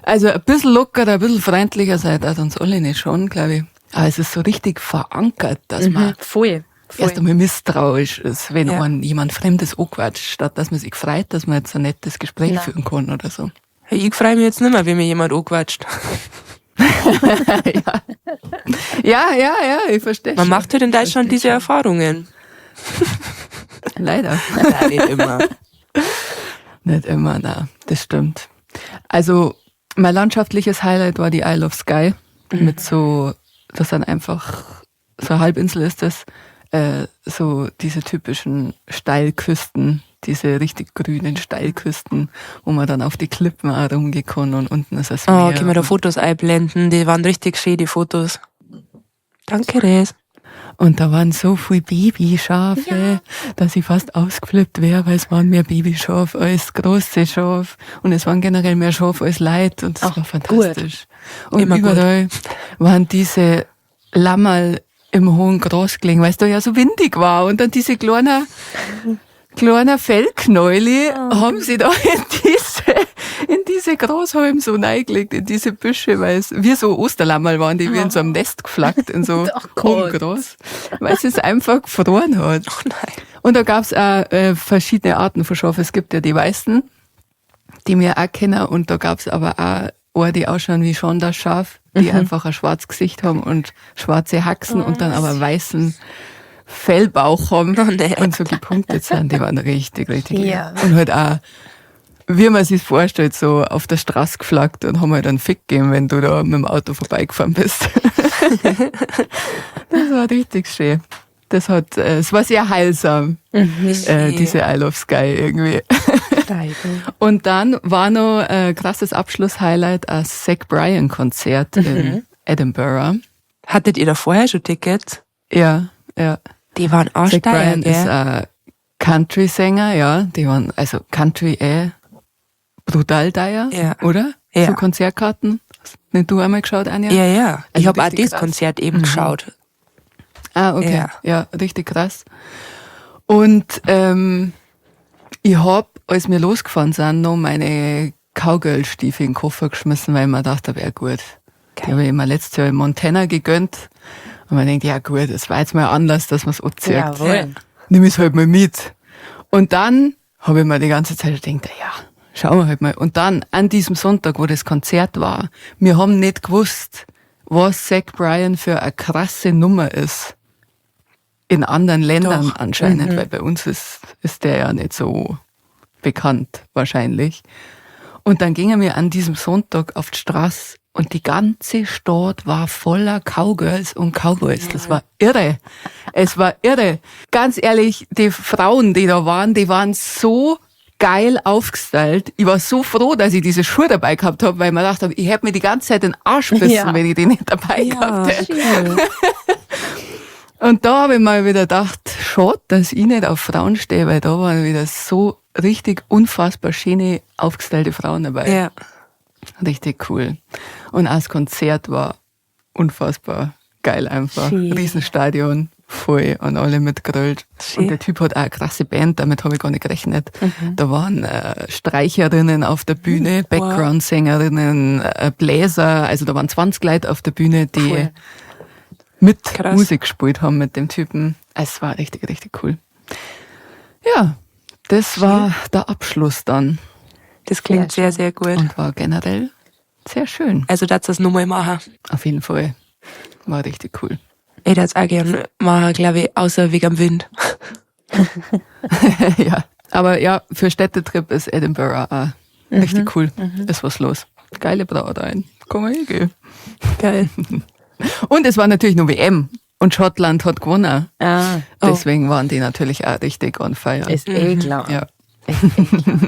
Also ein bisschen lockerer, ein bisschen freundlicher seid ihr uns alle nicht schon, glaube ich. Aber es ist so richtig verankert, dass man Voll. Voll. erst einmal misstrauisch ist, wenn Ja. einen jemand Fremdes anquatscht, statt dass man sich freut, dass man jetzt ein nettes Gespräch Nein. führen kann oder so. Hey, ich freue mich jetzt nicht mehr, wenn mir jemand anquatscht. Ja, ich verstehe Man schon. macht halt in Deutschland diese Erfahrungen. Leider. Nein, nicht immer. Nicht immer, na, das stimmt. Also, mein landschaftliches Highlight war die Isle of Skye. Mit so, das sind einfach, so eine Halbinsel ist das, so diese typischen Steilküsten, diese richtig grünen Steilküsten, wo man dann auf die Klippen auch rumgekommen und unten ist das Oh, Meer. können wir da Fotos einblenden? Die waren richtig schön, die Fotos. Danke, Res. Und da waren so viele Babyschafe, dass ich fast ausgeflippt wäre, weil es waren mehr Babyschafe als große Schafe. Und es waren generell mehr Schafe als Leute. Und das Ach, war fantastisch. Und Immer gut. überall waren diese Lammerl im hohen Gras gelegen, weil es da ja so windig war. Und dann diese kleinen Fellknäule haben sie da in diese Grashalm so reingelegt, in diese Büsche, weil es wie so Osterlammerl waren, die wie in so einem Nest geflackt, in so Ach hohem Gott. Gras, weil es einfach gefroren hat. Oh nein. Und da gab's auch verschiedene Arten von Schafen. Es gibt ja die Weißen, die wir auch kennen, und da gab's aber auch eine, die ausschauen wie schon das Schaf. die einfach ein schwarzes Gesicht haben und schwarze Haxen und dann aber weißen Fellbauch haben Oh, nee. und so gepunktet sind. Die waren richtig, richtig lieb. Ja. Und halt auch, wie man sich vorstellt, so auf der Straße geflaggt und haben halt einen Fick gegeben, wenn du da mit dem Auto vorbeigefahren bist. Das war richtig schön. Es war sehr heilsam, diese Isle of Skye irgendwie. Und dann war noch ein krasses Abschlusshighlight, ein Zach Bryan Konzert in Edinburgh. Hattet ihr da vorher schon Tickets? Ja, ja. Die waren Zach arschteuer, Bryan gell? ist ein Country-Sänger, ja. Die waren, also Country brutal teuer, Ja. oder? Ja. So Konzertkarten. Hast nicht du einmal geschaut, Anja? Ja, ja. Ich Also habe auch richtig das krass. Konzert eben geschaut. Ah, okay. Ja. Ja, richtig krass. Und ich hab, als wir losgefahren sind, noch meine Cowgirl-Stiefel in den Koffer geschmissen, weil ich mir gedacht hab, ja gut, die habe ich mir letztes Jahr in Montana gegönnt. Und man denkt, ja gut, es war jetzt mal ein Anlass, dass man's anzieht. Jawohl. Nimm ich's halt mal mit. Und dann habe ich mir die ganze Zeit gedacht, ja, schauen wir halt mal. Und dann, an diesem Sonntag, wo das Konzert war, wir haben nicht gewusst, was Zach Bryan für eine krasse Nummer ist. In anderen Ländern Doch. anscheinend, weil bei uns ist der ja nicht so bekannt, wahrscheinlich. Und dann gingen wir an diesem Sonntag auf die Straße und die ganze Stadt war voller Cowgirls und Cowboys. Das war irre. Es war irre. Ganz ehrlich, die Frauen, die da waren, die waren so geil aufgestylt. Ich war so froh, dass ich diese Schuhe dabei gehabt habe, weil ich mir gedacht habe, ich hätte mir die ganze Zeit den Arsch bissen, Ja. wenn ich die nicht dabei Ja. gehabt hätte. Und da habe ich mal wieder gedacht, schade, dass ich nicht auf Frauen stehe, weil da waren wieder so richtig unfassbar schöne, aufgestylte Frauen dabei. Ja. Richtig cool. Und auch das Konzert war unfassbar geil einfach. Schön. Riesenstadion, voll und alle mitgerollt. Schön. Und der Typ hat auch eine krasse Band, damit habe ich gar nicht gerechnet. Da waren Streicherinnen auf der Bühne, Background-Sängerinnen, Bläser, also da waren 20 Leute auf der Bühne, die Cool. mit Krass. Musik gespielt haben mit dem Typen. Es war richtig, richtig cool. Ja, das war der Abschluss dann Das klingt sehr, sehr gut. und war generell sehr schön. Also, dass das nochmal machen. Auf jeden Fall. War richtig cool. Ich würde es auch gern machen, glaube ich, außer wegen am Wind. Ja. Aber ja, für Städtetrip ist Edinburgh auch richtig cool. Ist was los. Geile Brauereien. Komm mal hingehen. Geil. Und es war natürlich nur WM. Und Schottland hat gewonnen. Ah, Oh. Deswegen waren die natürlich auch richtig on fire. ist eh klar. Ja.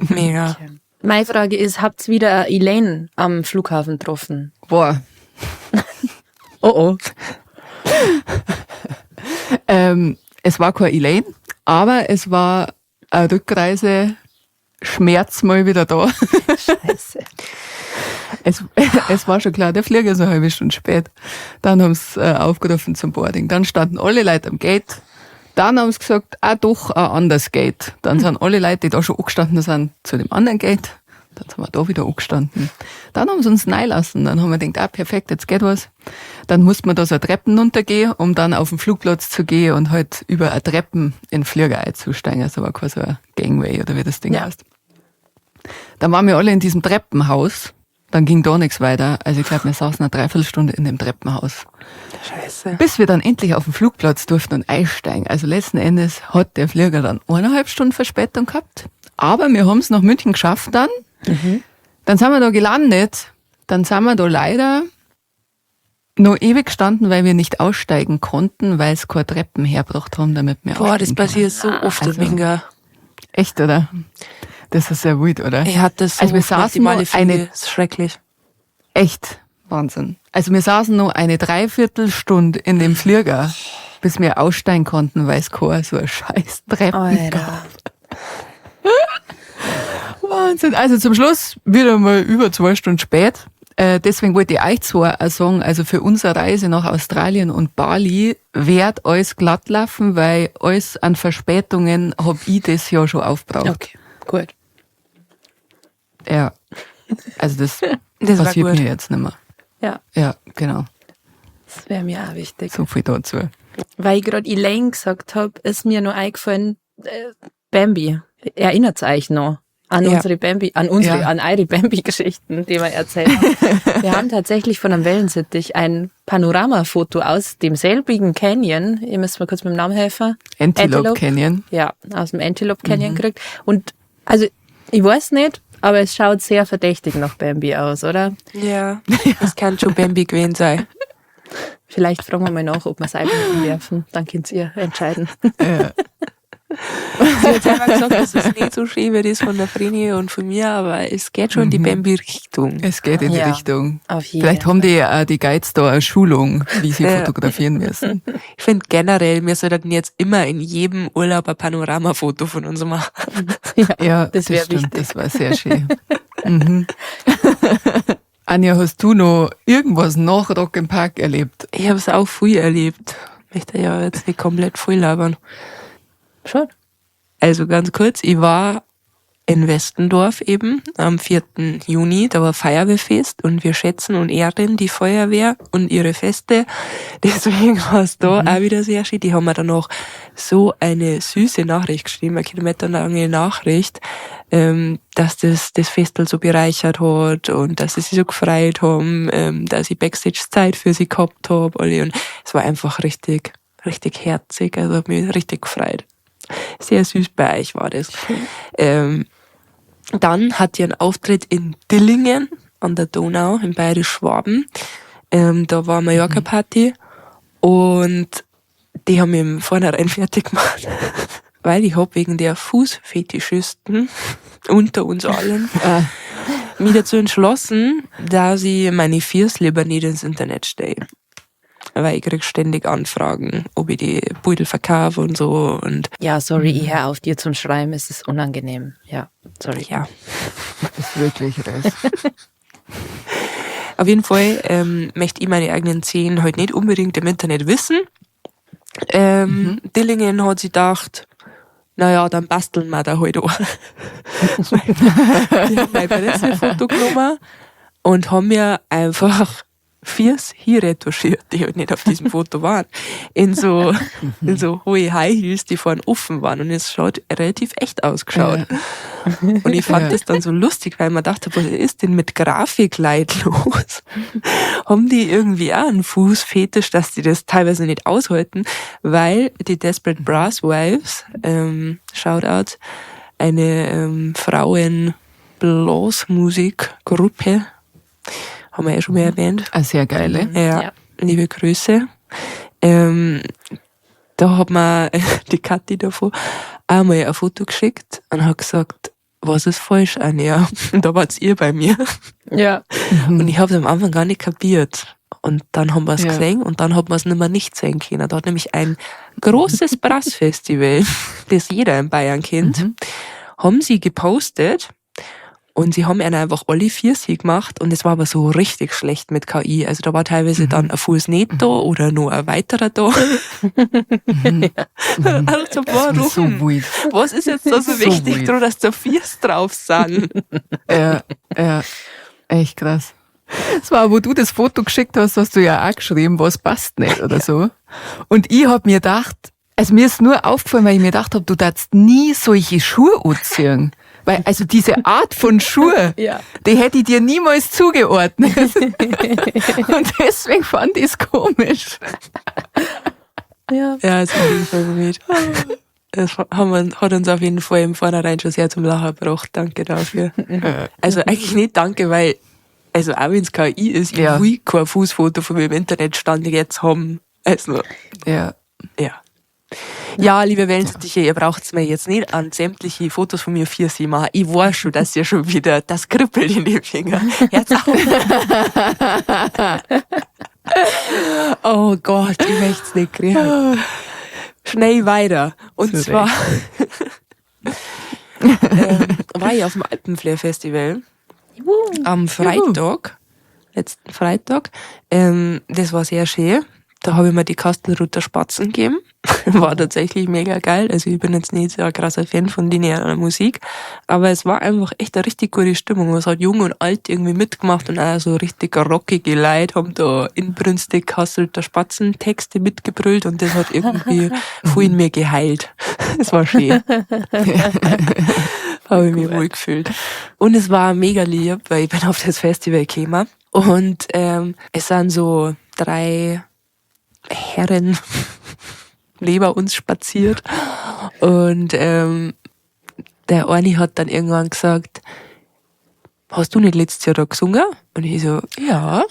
Mega. Meine Frage ist, habt ihr wieder Elaine am Flughafen getroffen? Boah. Oh oh. Es war keine Elaine, aber es war eine Rückreise. Schmerz mal wieder da. Scheiße. Es war schon klar, der Flieger ist eine halbe Stunde spät. Dann haben sie aufgerufen zum Boarding. Dann standen alle Leute am Gate. Dann haben sie gesagt, ah doch, ein anderes Gate. Dann sind alle Leute, die da schon angestanden sind, zu dem anderen Gate. Dann sind wir da wieder angestanden. Dann haben sie uns reinlassen. Dann haben wir gedacht, ah perfekt, jetzt geht was. Dann musste man da so Treppen runtergehen, um dann auf den Flugplatz zu gehen und halt über eine Treppen in den Flieger einzusteigen. Also war quasi so ein Gangway oder wie das Ding Ja. heißt. Dann waren wir alle in diesem Treppenhaus. Dann ging da nichts weiter. Also ich glaube, wir saßen eine Dreiviertelstunde in dem Treppenhaus. Scheiße. Bis wir dann endlich auf den Flugplatz durften und einsteigen. Also letzten Endes hat der Flieger dann 1,5 Stunden Verspätung gehabt. Aber wir haben es nach München geschafft dann. Dann sind wir da gelandet. Dann sind wir da leider noch ewig gestanden, weil wir nicht aussteigen konnten, weil es keine Treppen hergebracht haben, damit wir Boah, das aussteigen können. passiert so oft, Also- Minga. Echt, oder? Das ist sehr wild, oder? Ich hatte das so Also wir oft mit saßen die Male nur eine- Flüge. Das ist schrecklich. Echt Wahnsinn. Also wir saßen noch eine Dreiviertelstunde in dem Flieger, bis wir aussteigen konnten, weil es kein so ein scheiß Treppen gab. Wahnsinn. Also zum Schluss wieder mal über 2 Stunden spät. Deswegen wollte ich euch zwar auch sagen, also für unsere Reise nach Australien und Bali wird alles glatt laufen, weil alles an Verspätungen hab ich das ja schon aufgebraucht. Okay, gut. Ja. Also das, Das war passiert gut. mir jetzt nicht mehr. Ja, Ja, genau. das wäre mir auch wichtig. So viel dazu. Weil ich gerade Elaine gesagt habe, ist mir nur eingefallen, Bambi. Erinnert euch noch An Ja. unsere Bambi, an unsere, Ja. an eure Bambi-Geschichten, die wir erzählt haben. Wir haben tatsächlich von einem Wellensittich ein Panoramafoto aus demselbigen Canyon. Ihr müsst mir kurz mit dem Namen helfen. Antelope Canyon. Ja, aus dem Antelope Canyon gekriegt. Und also, ich weiß nicht, aber es schaut sehr verdächtig nach Bambi aus, oder? Ja, das kann schon Bambi gewesen sein. Vielleicht fragen wir mal nach, ob wir es einfach werfen. Dann könnt ihr entscheiden. Ja. Sie hat selber gesagt, das ist nicht so schön wie das von der Vreni und von mir, aber es geht schon in die Bambi-Richtung. Es geht in die Ja. Richtung. Auf jeden Vielleicht haben die auch die Guides da eine Schulung, wie sie Ja. fotografieren müssen. Ich finde generell, wir sollten jetzt immer in jedem Urlaub ein Panoramafoto von uns machen. Ja, Das wär stimmt, wichtig. Das war sehr schön. Anja, hast du noch irgendwas nach Rock im Park erlebt? Ich habe es auch früh erlebt. Möchte ja jetzt nicht komplett voll labern. Schon. Also ganz kurz, ich war in Westendorf eben am 4. Juni, da war Feuerwehrfest und wir schätzen und ehren die Feuerwehr und ihre Feste. Deswegen war es da auch wieder sehr schön. Die haben mir dann noch so eine süße Nachricht geschrieben, eine kilometerlange Nachricht, dass das Festel so bereichert hat und dass sie sich so gefreut haben, dass ich Backstage Zeit für sie gehabt hab. Alle. Und es war einfach richtig, richtig herzig, also hat mich richtig gefreut. Sehr süß bei euch war das. Dann hat ihr einen Auftritt in Dillingen an der Donau in Bayerisch-Schwaben. Da war Mallorca-Party und die haben mich im Vornherein fertig gemacht, weil ich hab wegen der Fußfetischisten unter uns allen mich dazu entschlossen, dass ich meine Füße lieber nicht ins Internet stelle. Weil ich krieg ständig Anfragen, ob ich die Beutel verkaufe und so. Und Ja, sorry, ich hör auf dir zum Schreiben, es ist unangenehm. Ja, sorry. ja. Ist wirklich das. Auf jeden Fall möchte ich meine eigenen Zehen halt nicht unbedingt im Internet wissen. Dillingen hat sich gedacht, naja, dann basteln wir da halt auch. Die haben mein Pressefoto genommen und haben mir einfach Füße hier retuschiert, die halt nicht auf diesem Foto waren, in so hohe High Heels, die vorne offen waren und es schaut relativ echt ausgeschaut. Ja. Und ich fand Ja. das dann so lustig, weil man dachte, was ist denn mit Grafikleit los? Haben die irgendwie auch einen Fußfetisch, dass die das teilweise nicht aushalten, weil die Desperate Brass Wives, Shoutout, eine Frauen-Blasmusik-Gruppe, haben wir ja schon mal erwähnt. Eine sehr geile. Ja, Ja. liebe Grüße. Da hat mir die Kathi davon auch mal ein Foto geschickt und hat gesagt, was ist falsch, Anja? Und da war's ihr bei mir. Ja. Und ich hab's am Anfang gar nicht kapiert. Und dann haben wir's Ja. gesehen und dann hat man's nicht mehr nicht sehen können. Da hat nämlich ein großes Brassfestival, das jeder in Bayern kennt, haben sie gepostet. Und sie haben ihnen einfach alle vier sie gemacht und es war aber so richtig schlecht mit KI. Also da war teilweise dann ein Fuß nicht da oder nur ein weiterer da. Also Das ist so warum? weird. Was ist jetzt da so So wichtig, weird. dran, dass da Viers drauf sind? Ja, ja. Echt krass. Es war, wo du das Foto geschickt hast, hast du ja auch geschrieben, was passt nicht oder so. Und ich hab mir gedacht, also mir ist nur aufgefallen, weil ich mir gedacht hab, du darfst nie solche Schuhe anziehen. Weil, also diese Art von Schuhe, Ja. die hätte ich dir niemals zugeordnet. Und deswegen fand ich's komisch. Ja. Ja, es war auf jeden Fall weird. Das hat uns auf jeden Fall im Vornherein schon sehr zum Lachen gebracht. Danke dafür. Also eigentlich nicht danke, weil, also auch wenn's KI ist, ich Ja. will kein Fußfoto von mir im Internet stand jetzt haben. Also, Ja. ja. Ja, liebe Wellensittiche, ihr braucht's mir jetzt nicht an sämtliche Fotos von mir vier sie machen. Ich weiß schon, dass ihr schon wieder das kribbelt in den Fingern. Hört's auf. Oh Gott, ich möcht's nicht kriegen. Schnell weiter. Und Zu zwar war ich auf dem Alpenflair Festival Juhu. am Freitag, letzten Freitag. Das war sehr schön. Da habe ich mir die Kastelruther Spatzen gegeben. War tatsächlich mega geil. Also ich bin jetzt nicht so ein krasser Fan von linearer Musik, aber es war einfach echt eine richtig gute Stimmung. Es hat jung und alt irgendwie mitgemacht und auch so richtig rockige Leute haben da inbrünstig Kastelruther Spatzen Texte mitgebrüllt und das hat irgendwie voll in mir geheilt. Es war schön. Habe ich mich wohl gefühlt. Und es war mega lieb, weil ich bin auf das Festival gekommen. Und es sind so 3 Herren neben uns spaziert. Und der eine hat dann irgendwann gesagt, hast du nicht letztes Jahr da gesungen? Und ich so, ja.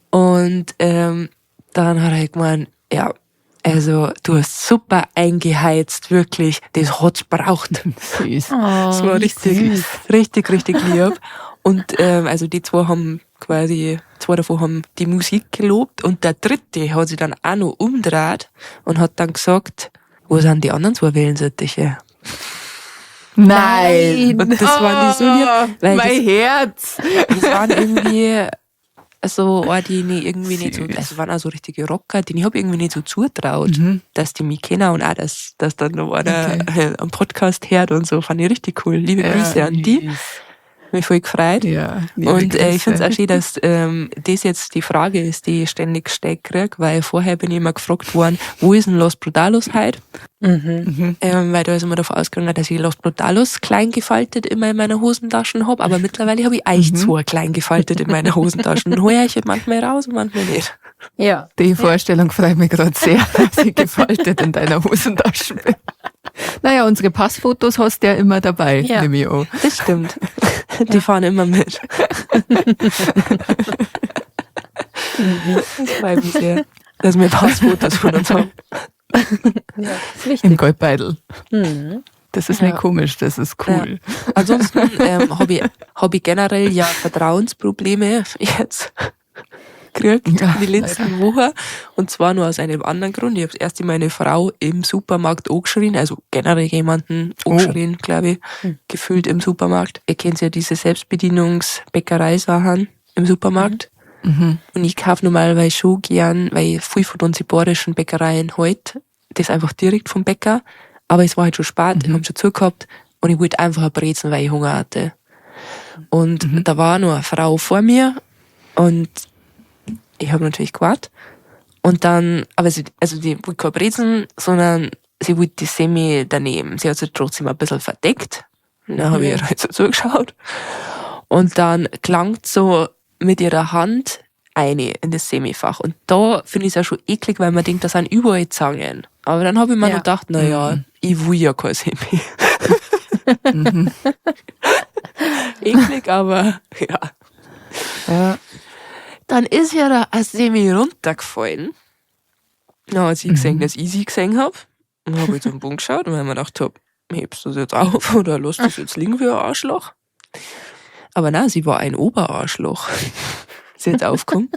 Und dann hat er gemeint, ja, also du hast super eingeheizt, wirklich, das hat's braucht. Süß. Oh, Das war richtig, süß. richtig, richtig lieb. Und also die zwei haben quasi, zwei davon haben die Musik gelobt und der dritte hat sich dann auch noch umgedreht und hat dann gesagt, wo sind die anderen 2 Wellensittiche? Nein! Und das waren die so lieb, weil mein das, Herz! Das waren irgendwie so, oh, die ich irgendwie nicht so, Süß. also waren auch so richtige Rocker, die ich hab irgendwie nicht so zutraut, dass die mich kennen und auch, dass dann noch einer am Podcast hört und so, fand ich richtig cool. Liebe Grüße an die. Süß. Mich voll gefreut. Ja, liebe Und ich Grüße. find's auch schön, dass das jetzt die Frage ist, die ich ständig gestellt krieg, weil vorher bin ich immer gefragt worden, wo ist denn Los Brutalos heute? Weil da ist immer davon ausgegangen, dass ich Los Brutalos klein gefaltet immer in meiner Hosentaschen hab, aber mittlerweile hab ich euch 2 klein gefaltet in meiner Hosentaschen. Und hol ich halt manchmal raus und manchmal nicht. Ja. Die Vorstellung freut mich grad sehr, dass ich gefaltet in deiner Hosentasche bin. Naja, unsere Passfotos hast du ja immer dabei, Ja. nehme ich an. Das stimmt. Die fahren immer mit. Das freut mich sehr, dass wir Passfotos von uns haben. Ja, das ist wichtig. Im Goldbeutel. Das ist nicht Ja. komisch, das ist cool. Ja. Ansonsten hab ich generell ja Vertrauensprobleme jetzt gekriegt Ja, in die letzten Wochen. Und zwar nur aus einem anderen Grund. Ich hab's erst meine Frau im Supermarkt angeschrien, also generell jemanden angeschrien, glaub ich, gefühlt im Supermarkt. Ihr kennt ja diese Selbstbedienungsbäckerei-Sachen im Supermarkt. Und ich kaufe normalerweise schon gern, weil ich viel von unseren bayerischen Bäckereien halt, das einfach direkt vom Bäcker. Aber es war halt schon spät, ich hab schon zugehabt und ich wollte einfach eine Brezen, weil ich Hunger hatte. Und da war noch eine Frau vor mir und ich hab natürlich gewartet. Und dann, aber sie, also die wollte keine Brezen, sondern sie wollte die Semi daneben. Sie hat sich trotzdem ein bisschen verdeckt. Und dann hab ich ihr halt so zugeschaut. Und dann klangt so mit ihrer Hand eine in das Semifach. Und da finde ich es auch schon eklig, weil man denkt, da sind überall Zangen. Aber dann hab ich mir noch gedacht, na ja, ich will ja kein Semi. Eklig, aber ja. Ja. Dann ist ja da ein Semi runtergefallen. Dann hat sie gesehen, dass ich sie gesehen hab. Und hab ich zum Boden geschaut und hab mir gedacht, hab, hebst du das jetzt auf oder lass das jetzt liegen wie ein Arschloch? Aber nein, sie war ein Oberarschloch. Sie hat aufgekommen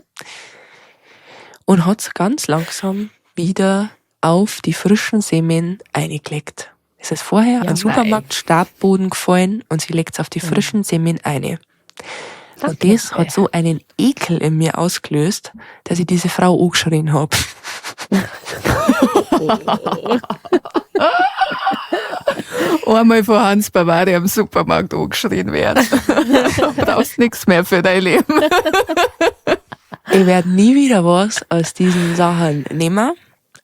und hat's ganz langsam wieder auf die frischen Semen eingelegt. Es ist vorher an den Supermarkt Stabboden gefallen und sie legt's auf die frischen Semen eine. Und das hat so einen Ekel in mir ausgelöst, dass ich diese Frau angeschrien hab. Einmal von Hans Bavaria im Supermarkt angeschrien werden. Du brauchst nichts mehr für dein Leben. Ich werde nie wieder was aus diesen Sachen nehmen.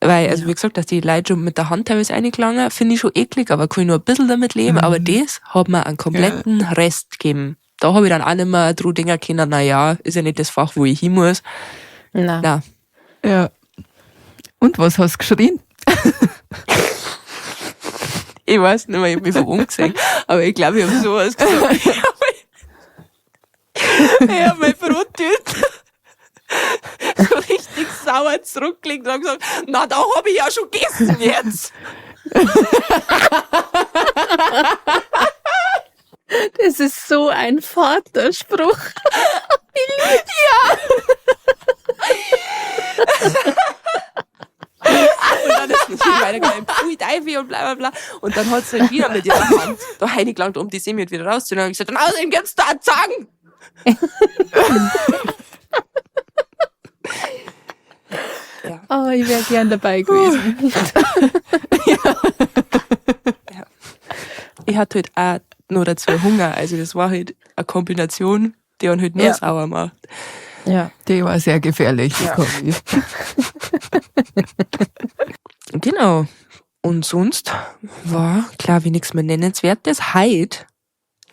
Weil, also wie gesagt, dass die Leute schon mit der Hand teilweise reingelangen, finde ich schon eklig, aber kann ich nur ein bisschen damit leben. Aber das hat mir einen kompletten Rest gegeben. Da habe ich dann auch nicht mehr dran denken können, na ja, ist ja nicht das Fach, wo ich hin muss. Nein. Na. Ja. Und was hast du geschrien? Ich weiß nicht mehr, ich hab mich von oben gesehen, aber ich glaube, ich hab sowas gesagt. Ich hab mein Brottüten so richtig sauer zurückgelegt und hab gesagt, na, da hab ich ja schon gegessen jetzt. Das ist so ein Vaterspruch. Ja. Und dann ist es natürlich weitergegangen, pfui, Teufel und bla bla bla. Und dann hat sie halt wieder mit ihrer Hand da reingelangt, um die Semi wieder rauszunehmen. Und ich gesagt, und außerdem gibt's da einen Zangen. Ja. Oh, ich wär gern dabei gewesen. Ja. Ja. Ich hatte halt auch noch dazu Hunger. Also das war halt eine Kombination, die einen halt nur sauer macht. Ja. Die war sehr gefährlich, die Ja. Kombi. Genau. Und sonst war, klar, wie nichts mehr Nennenswertes. Heit,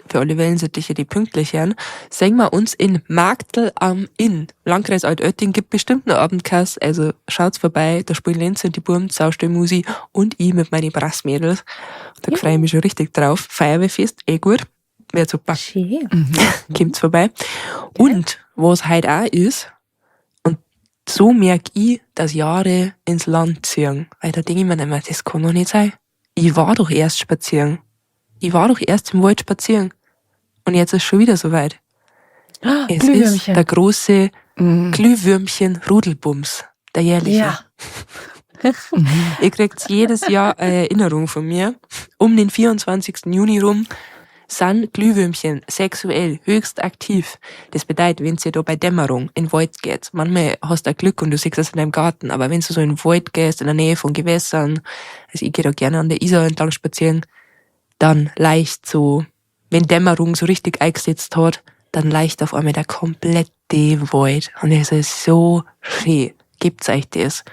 für alle Wellensittiche, die pünktlich hören, sehen wir uns in Marktl am Inn. Landkreis Altötting gibt bestimmt einen Abendkass, also schaut's vorbei, da spielen Lenz und die Burm, Saustell-Musi und ich mit meinen Brassmädels. Da freue ich mich schon richtig drauf. Feuerwehrfest, eh gut. Wird super. Schön. Kommt's vorbei. Und was heute auch ist, und so merk ich, dass Jahre ins Land ziehen. Weil da denke ich mir immer, das kann doch nicht sein. Ich war doch erst spazieren. Ich war doch erst im Wald spazieren. Und jetzt ist schon wieder soweit. Es ist Glühwürmchen. der große Glühwürmchen-Rudelbums, der jährliche. Ja. Ihr kriegt jedes Jahr eine Erinnerung von mir. Um den 24. Juni rum sind Glühwürmchen sexuell höchst aktiv. Das bedeutet, wenn ihr da bei Dämmerung in den Wald geht, manchmal hast du auch Glück und du siehst das in deinem Garten, aber wenn du so in den Wald gehst, in der Nähe von Gewässern, also ich gehe da gerne an der Isar entlang spazieren, dann leicht so, wenn Dämmerung so richtig eingesetzt hat, dann leicht auf einmal der komplette Wald. Und es ist so schön. Gebt's euch das.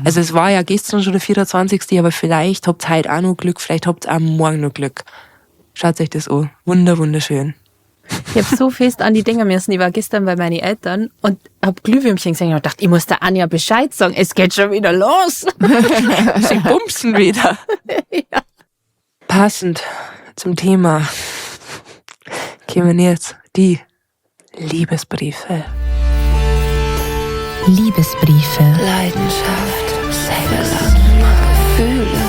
Also es war ja gestern schon der 24., aber vielleicht habt ihr heute auch noch Glück, vielleicht habt ihr auch morgen noch Glück. Schaut euch das an. Wunderschön. Ich hab so fest an die Dinger müssen. Ich war gestern bei meinen Eltern und hab Glühwürmchen gesehen und dachte, ich muss der Anja Bescheid sagen, es geht schon wieder los. Sie bumsen wieder. Ja. Passend zum Thema kommen jetzt die Liebesbriefe. Liebesbriefe. Leidenschaft, Sex, Gefühle,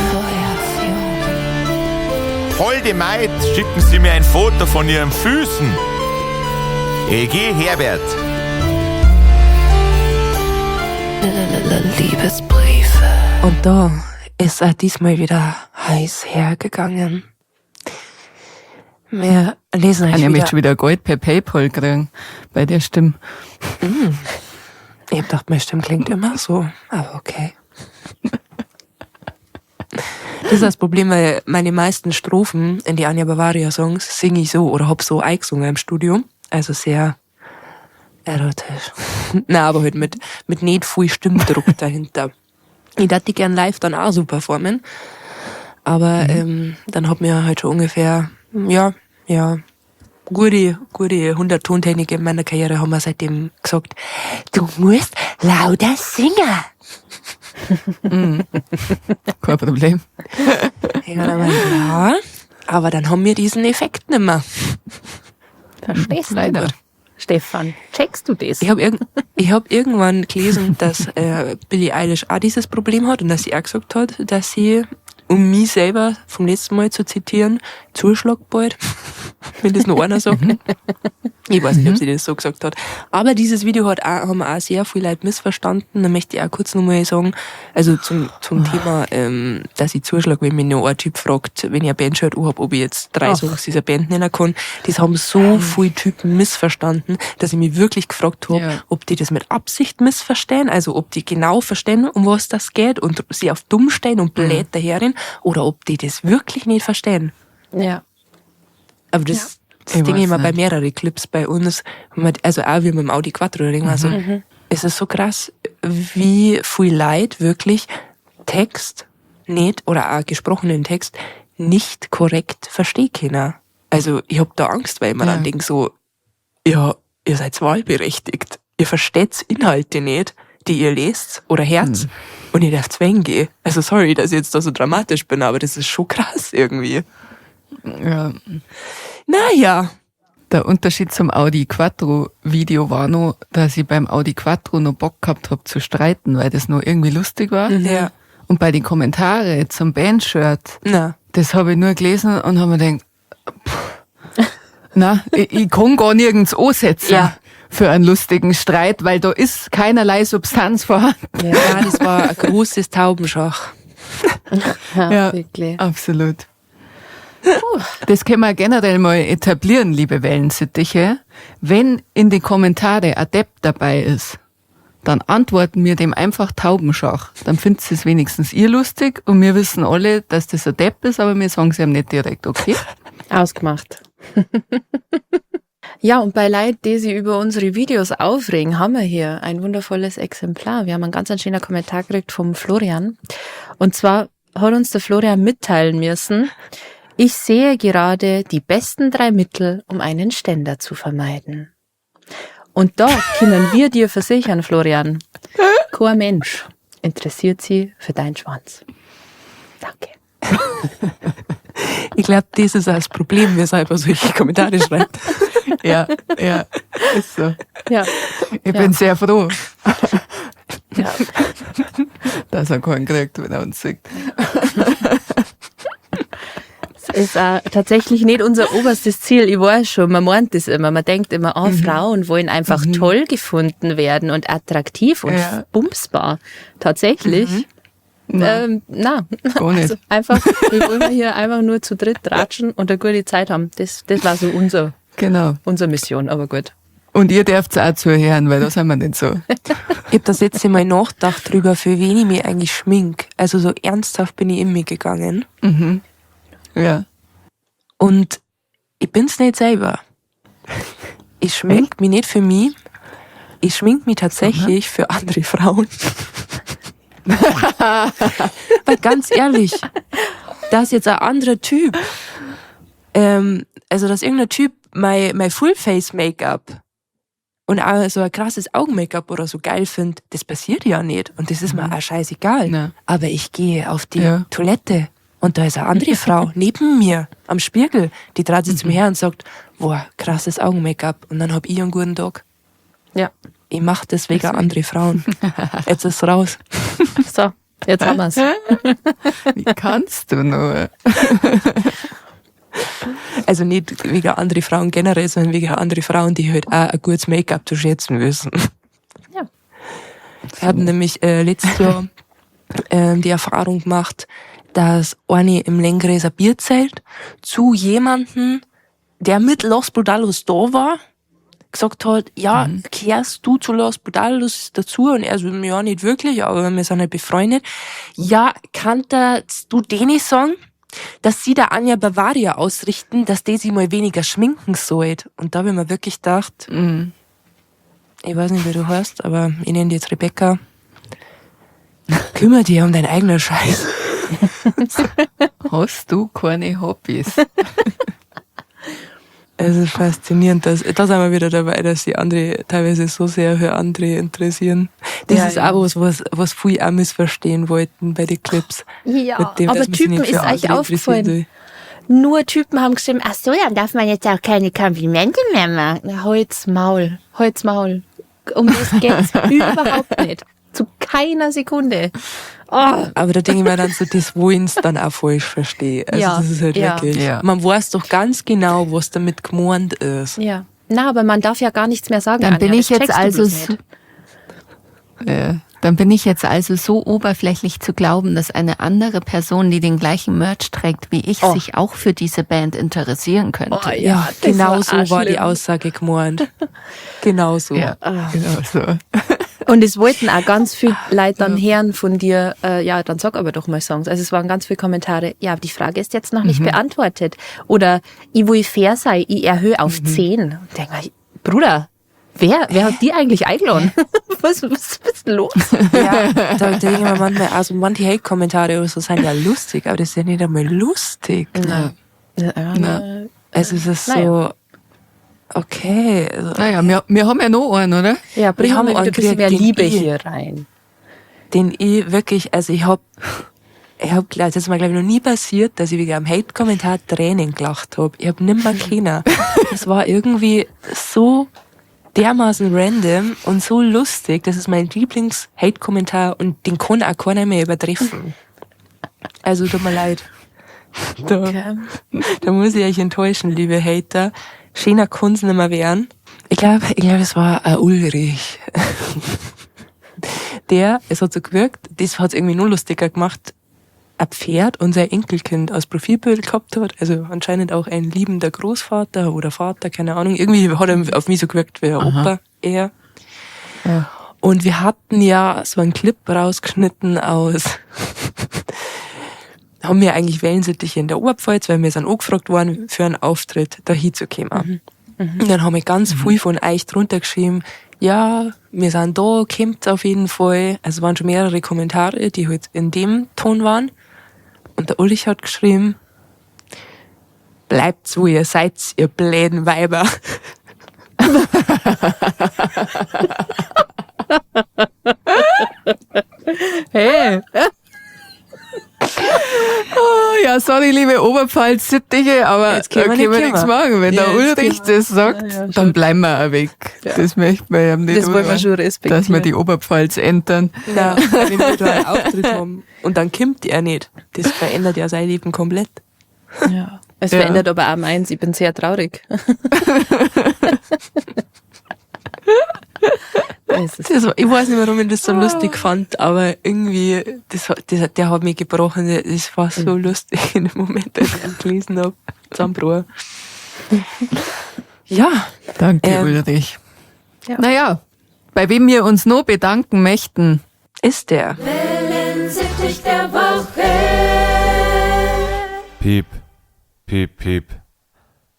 Holde Maid, schicken Sie mir ein Foto von Ihren Füßen. EG Herbert. Liebesbriefe. Und da ist auch diesmal wieder heiß hergegangen. Wir lesen euch Anja wieder. möchte schon wieder Geld per PayPal kriegen bei der Stimme. Ich hab gedacht, meine Stimme klingt immer so, aber okay. Das ist das Problem, weil meine meisten Strophen in die Anja Bavaria Songs singe ich so oder hab so eingesungen im Studio. Also sehr erotisch. Na, aber halt mit nicht viel Stimmdruck dahinter. Ich dachte die gern live dann auch so performen. Aber dann hat mir halt schon ungefähr, ja, gute 100 Tontechniker in meiner Karriere haben wir seitdem gesagt, du musst lauter singen. Kein Problem. Ja, dann war ich, ja, aber dann haben wir diesen Effekt nicht mehr. Verstehst du? Leider. Stefan, checkst du das? Ich hab irgendwann gelesen, dass Billie Eilish auch dieses Problem hat und dass sie auch gesagt hat, dass sie, um mich selber vom letzten Mal zu zitieren, zuschlag bald, wenn das noch einer sagt. Ich weiß nicht, ob sie das so gesagt hat. Aber dieses Video haben auch sehr viele Leute missverstanden. Da möchte ich auch kurz nochmal sagen, also zum Thema, dass ich zuschlag, wenn mich noch ein Typ fragt, wenn ich ein Bandshirt anhab, ob ich jetzt 3 Songs dieser Band nennen kann. Das haben so viele Typen missverstanden, dass ich mich wirklich gefragt habe, Ja. ob die das mit Absicht missverstehen, also ob die genau verstehen, um was das geht und sie auf dumm stehen und blöd daherin, oder ob die das wirklich nicht verstehen. Ja. Aber das, das Ich Ding weiß immer bei nicht. mehreren Clips bei uns, also auch wie mit dem Audi Quattro oder irgendwas. So, es ist so krass, wie viel Leid wirklich Text nicht oder auch gesprochenen Text nicht korrekt verstehen können. Also ich hab da Angst, weil ich mir dann denk so, ja, ihr seid wahlberechtigt. Ihr versteht Inhalte nicht, die ihr lest oder hört und ihr dürft gehen. Also sorry, dass ich jetzt da so dramatisch bin, aber das ist schon krass irgendwie. Ja. Naja. Der Unterschied zum Audi Quattro Video war noch, dass ich beim Audi Quattro noch Bock gehabt hab zu streiten, weil das noch irgendwie lustig war. Ja. Und bei den Kommentaren zum Bandshirt, Na. das habe ich nur gelesen und habe mir gedacht, na, ich kann gar nirgends ansetzen für einen lustigen Streit, weil da ist keinerlei Substanz vorhanden. Ja, das war ein großes Taubenschach. Ja, wirklich. Absolut. Das können wir generell mal etablieren, liebe Wellensittiche. Wenn in den Kommentaren Adept dabei ist, dann antworten wir dem einfach Taubenschach. Dann findet es wenigstens ihr lustig und wir wissen alle, dass das Adept ist, aber wir sagen es ihm nicht direkt, okay? Ausgemacht. Ja, und bei Leuten, die sich über unsere Videos aufregen, haben wir hier ein wundervolles Exemplar. Wir haben einen ganz schönen Kommentar gekriegt vom Florian. Und zwar hat uns der Florian mitteilen müssen, ich sehe gerade die besten 3 Mittel, um einen Ständer zu vermeiden. Und da können wir dir versichern, Florian, kein Mensch interessiert sich für deinen Schwanz. Danke. Ich glaub, das ist auch das Problem, weshalb er solche Kommentare schreibt. Ja, ja, ist so. Ja. Ich bin sehr froh, Ja. dass er keinen kriegt, wenn er uns sieht. Es ist auch tatsächlich nicht unser oberstes Ziel. Ich weiß schon, man meint das immer. Man denkt immer, oh, Frauen wollen einfach toll gefunden werden und attraktiv und bumsbar. Tatsächlich. Nein. Na. Gar nicht. Also einfach, wir wollen hier einfach nur zu dritt tratschen und eine gute Zeit haben. Das war so unsere Mission, aber gut. Und ihr dürft auch zuhören, weil da sind wir nicht so. Ich hab das letzte Mal nachgedacht drüber, für wen ich mich eigentlich schmink. Also so ernsthaft bin ich in mich gegangen. Ja. Und ich bin's nicht selber. Ich schmink mich nicht für mich. Ich schmink mich tatsächlich für andere Frauen. Weil ganz ehrlich, dass jetzt ein anderer Typ, also dass irgendein Typ mein Full-Face-Make-up und auch so ein krasses Augen-Make-up oder so geil findet, das passiert ja nicht. Und das ist mir auch scheißegal. Aber ich gehe auf die Toilette und da ist eine andere Frau neben mir am Spiegel, die dreht sich zu mir her und sagt, boah, krasses Augen-Make-up. Und dann hab ich einen guten Tag. Ich mach das wegen andere Frauen. Jetzt ist es raus. So, jetzt haben wir's. Wie kannst du nur? Also nicht wegen andere Frauen generell, sondern wegen andere Frauen, die halt auch ein gutes Make-up zu schätzen wissen. Ich hab nämlich letztes Jahr die Erfahrung gemacht, dass eine im Lenggräser Bierzelt zu jemandem, der mit Los Brutalos da war, gesagt hat, ja, kehrst du zu Los Brutalos dazu? Und er so, ja, nicht wirklich, aber wir sind halt befreundet. Ja, kannst du denen sagen, dass sie der Anja Bavaria ausrichten, dass die sich mal weniger schminken sollte? Und da hab ich mir wirklich gedacht, ich weiß nicht, wie du heißt, aber ich nenne dich jetzt Rebecca. Kümmer dich um deinen eigenen Scheiß. Hast du keine Hobbys? Es ist faszinierend, da sind wir wieder dabei, dass die andere teilweise so sehr für andere interessieren. Das ist auch was, was viele auch missverstehen wollten bei den Clips. Ja, mit dem, aber dass man sich Typen nicht für ist euch andere interessieren aufgefallen. soll. Nur Typen haben geschrieben, ach so, dann darf man jetzt auch keine Komplimente mehr machen. Na, halt's Maul, halt's Maul. Um das geht's überhaupt nicht. Zu keiner Sekunde. Oh. Aber da denke ich mir dann so, das wollen's dann auch falsch verstehen. Also das ist halt wirklich. Man weiß doch ganz genau, was damit gemeint ist. Ja. Na, aber man darf ja gar nichts mehr sagen. Dann Anja, bin ich das jetzt checkst du also bloß so nicht. Ja. Dann bin ich jetzt also so oberflächlich zu glauben, dass eine andere Person, die den gleichen Merch trägt wie ich, sich auch für diese Band interessieren könnte. Oh, ja, Ja, das genau war so auch war die schlimm. Aussage gemeint. Genau so. Ja, genau so. Und es wollten auch ganz viele Leute dann hören von dir, ja, dann sag aber doch mal Songs. Also es waren ganz viele Kommentare, ja, die Frage ist jetzt noch nicht beantwortet. Oder ich will fair sein, ich erhöhe auf 10. Und denk mir, Bruder, wer hat die eigentlich eingeladen? Was ist denn los? Ja, da denke ich mir manchmal, also manche Hate-Kommentare oder so sind ja lustig, aber das ist ja nicht einmal lustig. Ja. Ja, Na. Also es ist so, Naja. okay. Also, Naja, wir haben ja noch einen, oder? Ja, bring Wir haben mal wieder einen ein bisschen gekriegt, mehr den Liebe ich hier rein. Den ich wirklich, also ich hab, ich hab, das ist mir, glaub ich, noch nie passiert, dass ich wegen einem Hate-Kommentar Tränen gelacht hab. Ich hab nimmer können. Das war irgendwie so dermaßen random und so lustig. Das ist mein Lieblings-Hate-Kommentar und den kann auch keiner mehr übertreffen. Also tut mir leid. Da muss ich euch enttäuschen, liebe Hater. Schöner kann's nicht mehr werden. Ich glaub, es war ein Ulrich. Der, es hat so gewirkt, das hat's irgendwie nur lustiger gemacht, ein Pferd und sein Enkelkind als Profilbild gehabt hat. Also anscheinend auch ein liebender Großvater oder Vater, keine Ahnung. Irgendwie hat er auf mich so gewirkt wie ein Opa eher. Und wir hatten ja so einen Clip rausgeschnitten aus, haben wir eigentlich Wellensittiche in der Oberpfalz, weil wir sind angefragt worden, für einen Auftritt da hinzukommen. Und dann haben wir ganz viel von euch drunter geschrieben, ja, wir sind da, kommt auf jeden Fall. Also es waren schon mehrere Kommentare, die halt in dem Ton waren. Und der Ulrich hat geschrieben, bleibt wo ihr seid, ihr bläden Weiber. Hey. Oh, ja, sorry, liebe Oberpfalz-Sittiche, aber Jetzt können da wir können wir nicht nichts kommen. machen. Wenn Ja, der jetzt Ulrich können das sagt, Ja, ja, dann bleiben wir auch weg. Ja. Das möchten wir ja nicht. Das wollen wir oder? schon respektieren. Dass wir die Oberpfalz entern. Na, wenn wir da einen Auftritt haben und dann kommt er nicht. Das verändert ja sein Leben komplett. Ja. Es Ja. verändert aber auch meins. Ich bin sehr traurig. Es ist Das war, ich weiß nicht, warum ich das so lustig fand, aber irgendwie, der hat mich gebrochen. Das war so lustig in dem Moment, als ich das gelesen habe. Zusammenbruch. Ja, Danke, Ulrich. Ja. Naja, bei wem wir uns noch bedanken möchten, ist der. Wellensittich der Woche. Piep, piep, piep.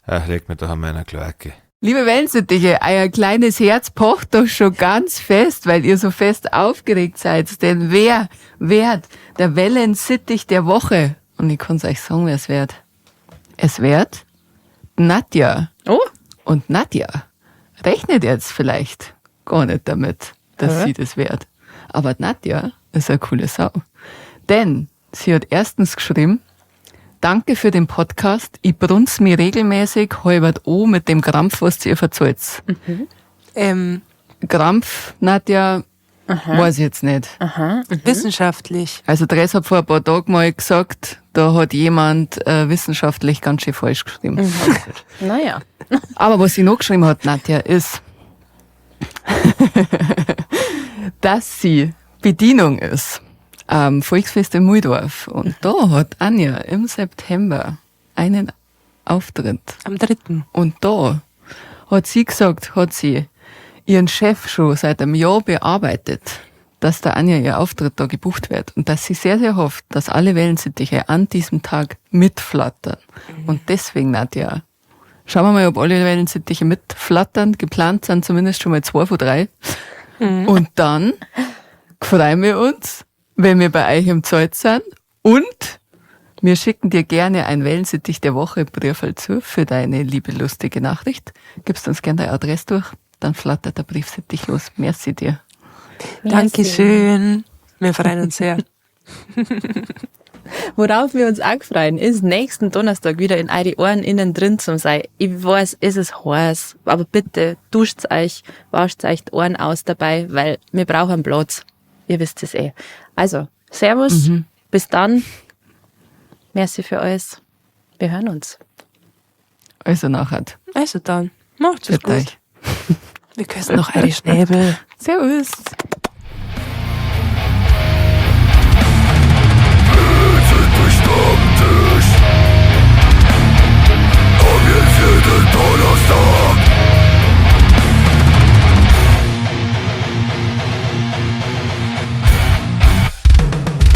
Ach, leg mir doch an meiner Kloake. Liebe Wellensittiche, euer kleines Herz pocht doch schon ganz fest, weil ihr so fest aufgeregt seid. Denn wer wird der Wellensittich der Woche? Und ich kann's euch sagen, wer es wird. Es wird Nadja. Oh, Und Nadja rechnet jetzt vielleicht gar nicht damit, dass sie das wird. Aber Nadja ist eine coole Sau. Denn sie hat erstens geschrieben, Danke für den Podcast. Ich brunz mir regelmäßig halbert o mit dem Krampf, was ihr verzahlt. Krampf, Nadja, weiß ich jetzt nicht. Wissenschaftlich. Also Dress hat vor ein paar Tagen mal gesagt, da hat jemand wissenschaftlich ganz schön falsch geschrieben. naja. Aber was sie noch geschrieben hat, Nadja, ist, dass sie Bedienung ist am Volksfest in Muldorf. Und da hat Anja im September einen Auftritt. Am 3. Und da hat sie gesagt, hat sie ihren Chef schon seit einem Jahr bearbeitet, dass der Anja ihr Auftritt da gebucht wird und dass sie sehr, sehr hofft, dass alle Wellensittiche an diesem Tag mitflattern. Und deswegen, Nadja, schauen wir mal, ob alle Wellensittiche mitflattern. Geplant sind zumindest schon mal 2 von 3. Und dann freuen wir uns, wenn wir bei euch im Zelt sind und wir schicken dir gerne ein Wellensittich der Woche Briefel zu für deine liebe lustige Nachricht. Gibst uns gerne deine Adresse durch, dann flattert der Briefsittich los. Merci dir. Dankeschön. Wir freuen uns sehr. Worauf wir uns auch freuen, ist nächsten Donnerstag wieder in eure Ohren innen drin zum sein. Ich weiß, es ist heiß, aber bitte duscht euch, wascht euch die Ohren aus dabei, weil wir brauchen Platz. Ihr wisst es eh. Also, Servus, bis dann. Merci für alles. Wir hören uns. Also nachher. Also dann, macht's es Für gut. euch. Wir küssen noch eure Schnäbel. Servus.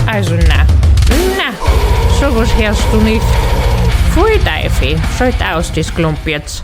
Also na, na, sowas hörst du nicht. Pfui Teufel, schalt aus das Klump jetzt.